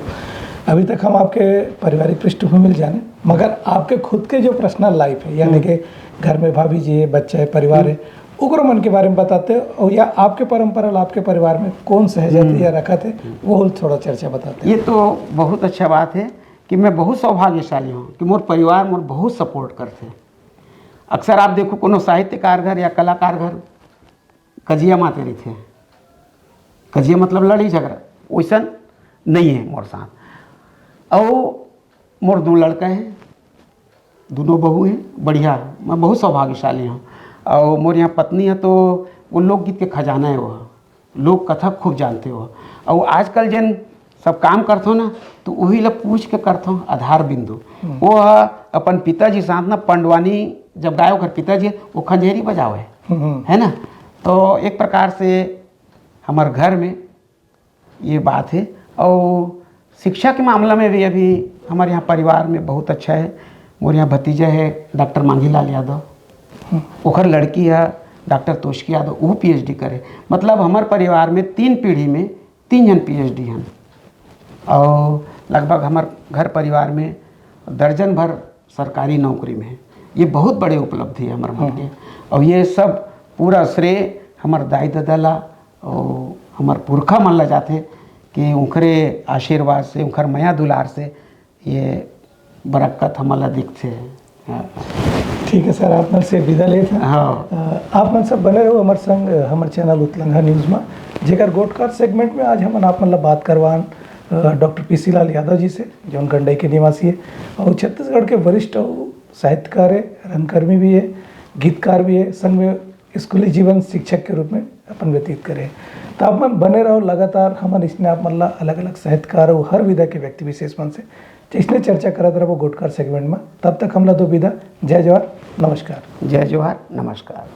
अभी तक हम आपके पारिवारिक पृष्ठभूमि ल जाने, मगर आपके खुद के जो पर्सनल लाइफ है, यानी हम्म। कि घर में भाभी जी है, बच्चा है, परिवार है, हम्म। ओकरो मन के बारे में बताते हो, और या आपके परंपरा ला आपके परिवार में कौन सहजत हम्म। या रखत है, वो थोड़ा चर्चा बताते हैं। ये तो बहुत अच्छा बात है कि मैं बहुत सौभाग्यशाली हूँ कि मोर परिवार मोर बहुत सपोर्ट करथे। अक्सर आप देखो, कोनो साहित्यकार घर या कलाकार घर कजिया माते रहिथे। कजिया मतलब लड़ाई झगड़ा, वैसन नहीं है मोर साथ। और मोर दो लड़का हैं, दोनों बहू हैं, बढ़िया, मैं बहुत सौभाग्यशाली हूँ। और मोर यहाँ पत्नी है, तो वो लोकगीत के खजाना है, वो लोक कथा खूब जानथे वो। और आजकल जेन सब काम करथो ना, तो वही ला पूछ के करथो, आधार बिंदु। हम्म। वो ह अपन पिताजी साथ ना पंडवानी जब गाए, ओकर पिताजी वो खंजेरी बजावे, हम्म। है ना। तो एक प्रकार से हमार घर में ये बात है। और शिक्षा के मामला में भी अभी हमारे यहाँ परिवार में बहुत अच्छा है। मोर यहाँ भतीजा है डॉक्टर मांगीलाल यादव, ओखर लड़की है डॉक्टर तोषकी यादव, वो पीएचडी करे। मतलब हमार परिवार में तीन पीढ़ी में तीन जन पीएचडी हैं और लगभग हमार घर परिवार में दर्जन भर सरकारी नौकरी में है। ये बहुत बड़े उपलब्धि है हमारे मन के। और ये सब पूरा श्रेय हमार दाई ददा ला और हमार पुरखा मन ला जाथे कि उनकरे आशीर्वाद से, उनकर मया दुलार से ये बरक्कत हमन ला दिखथे। हाँ। ठीक है सर, आप मन से विदा लेत हन। हाँ। अ, आप मन सब बने रहो हमारे संग, हमारे चैनल उतलंघा न्यूज में, जेकर गोटकार सेगमेंट में आज हमन आप मन ला बात करवान डॉक्टर पीसी लाल यादव जी से, जो गंडई के निवासी है और छत्तीसगढ़ के वरिष्ठ अउ साहित्यकार है, रंगकर्मी भी है, गीतकार भी है, संग में स्कूली जीवन शिक्षक के रूप में अपन व्यतीत करे। तो आप मन बने रहो लगातार, हमन इसने आप मन ला अलग अलग साहित्यकार और हर विधा के व्यक्ति विशेष मन से इसने चर्चा करत रहो गोटकार सेगमेंट में। तब तक हमला दो विदा, जय जोहार, नमस्कार। जय जोहार, नमस्कार।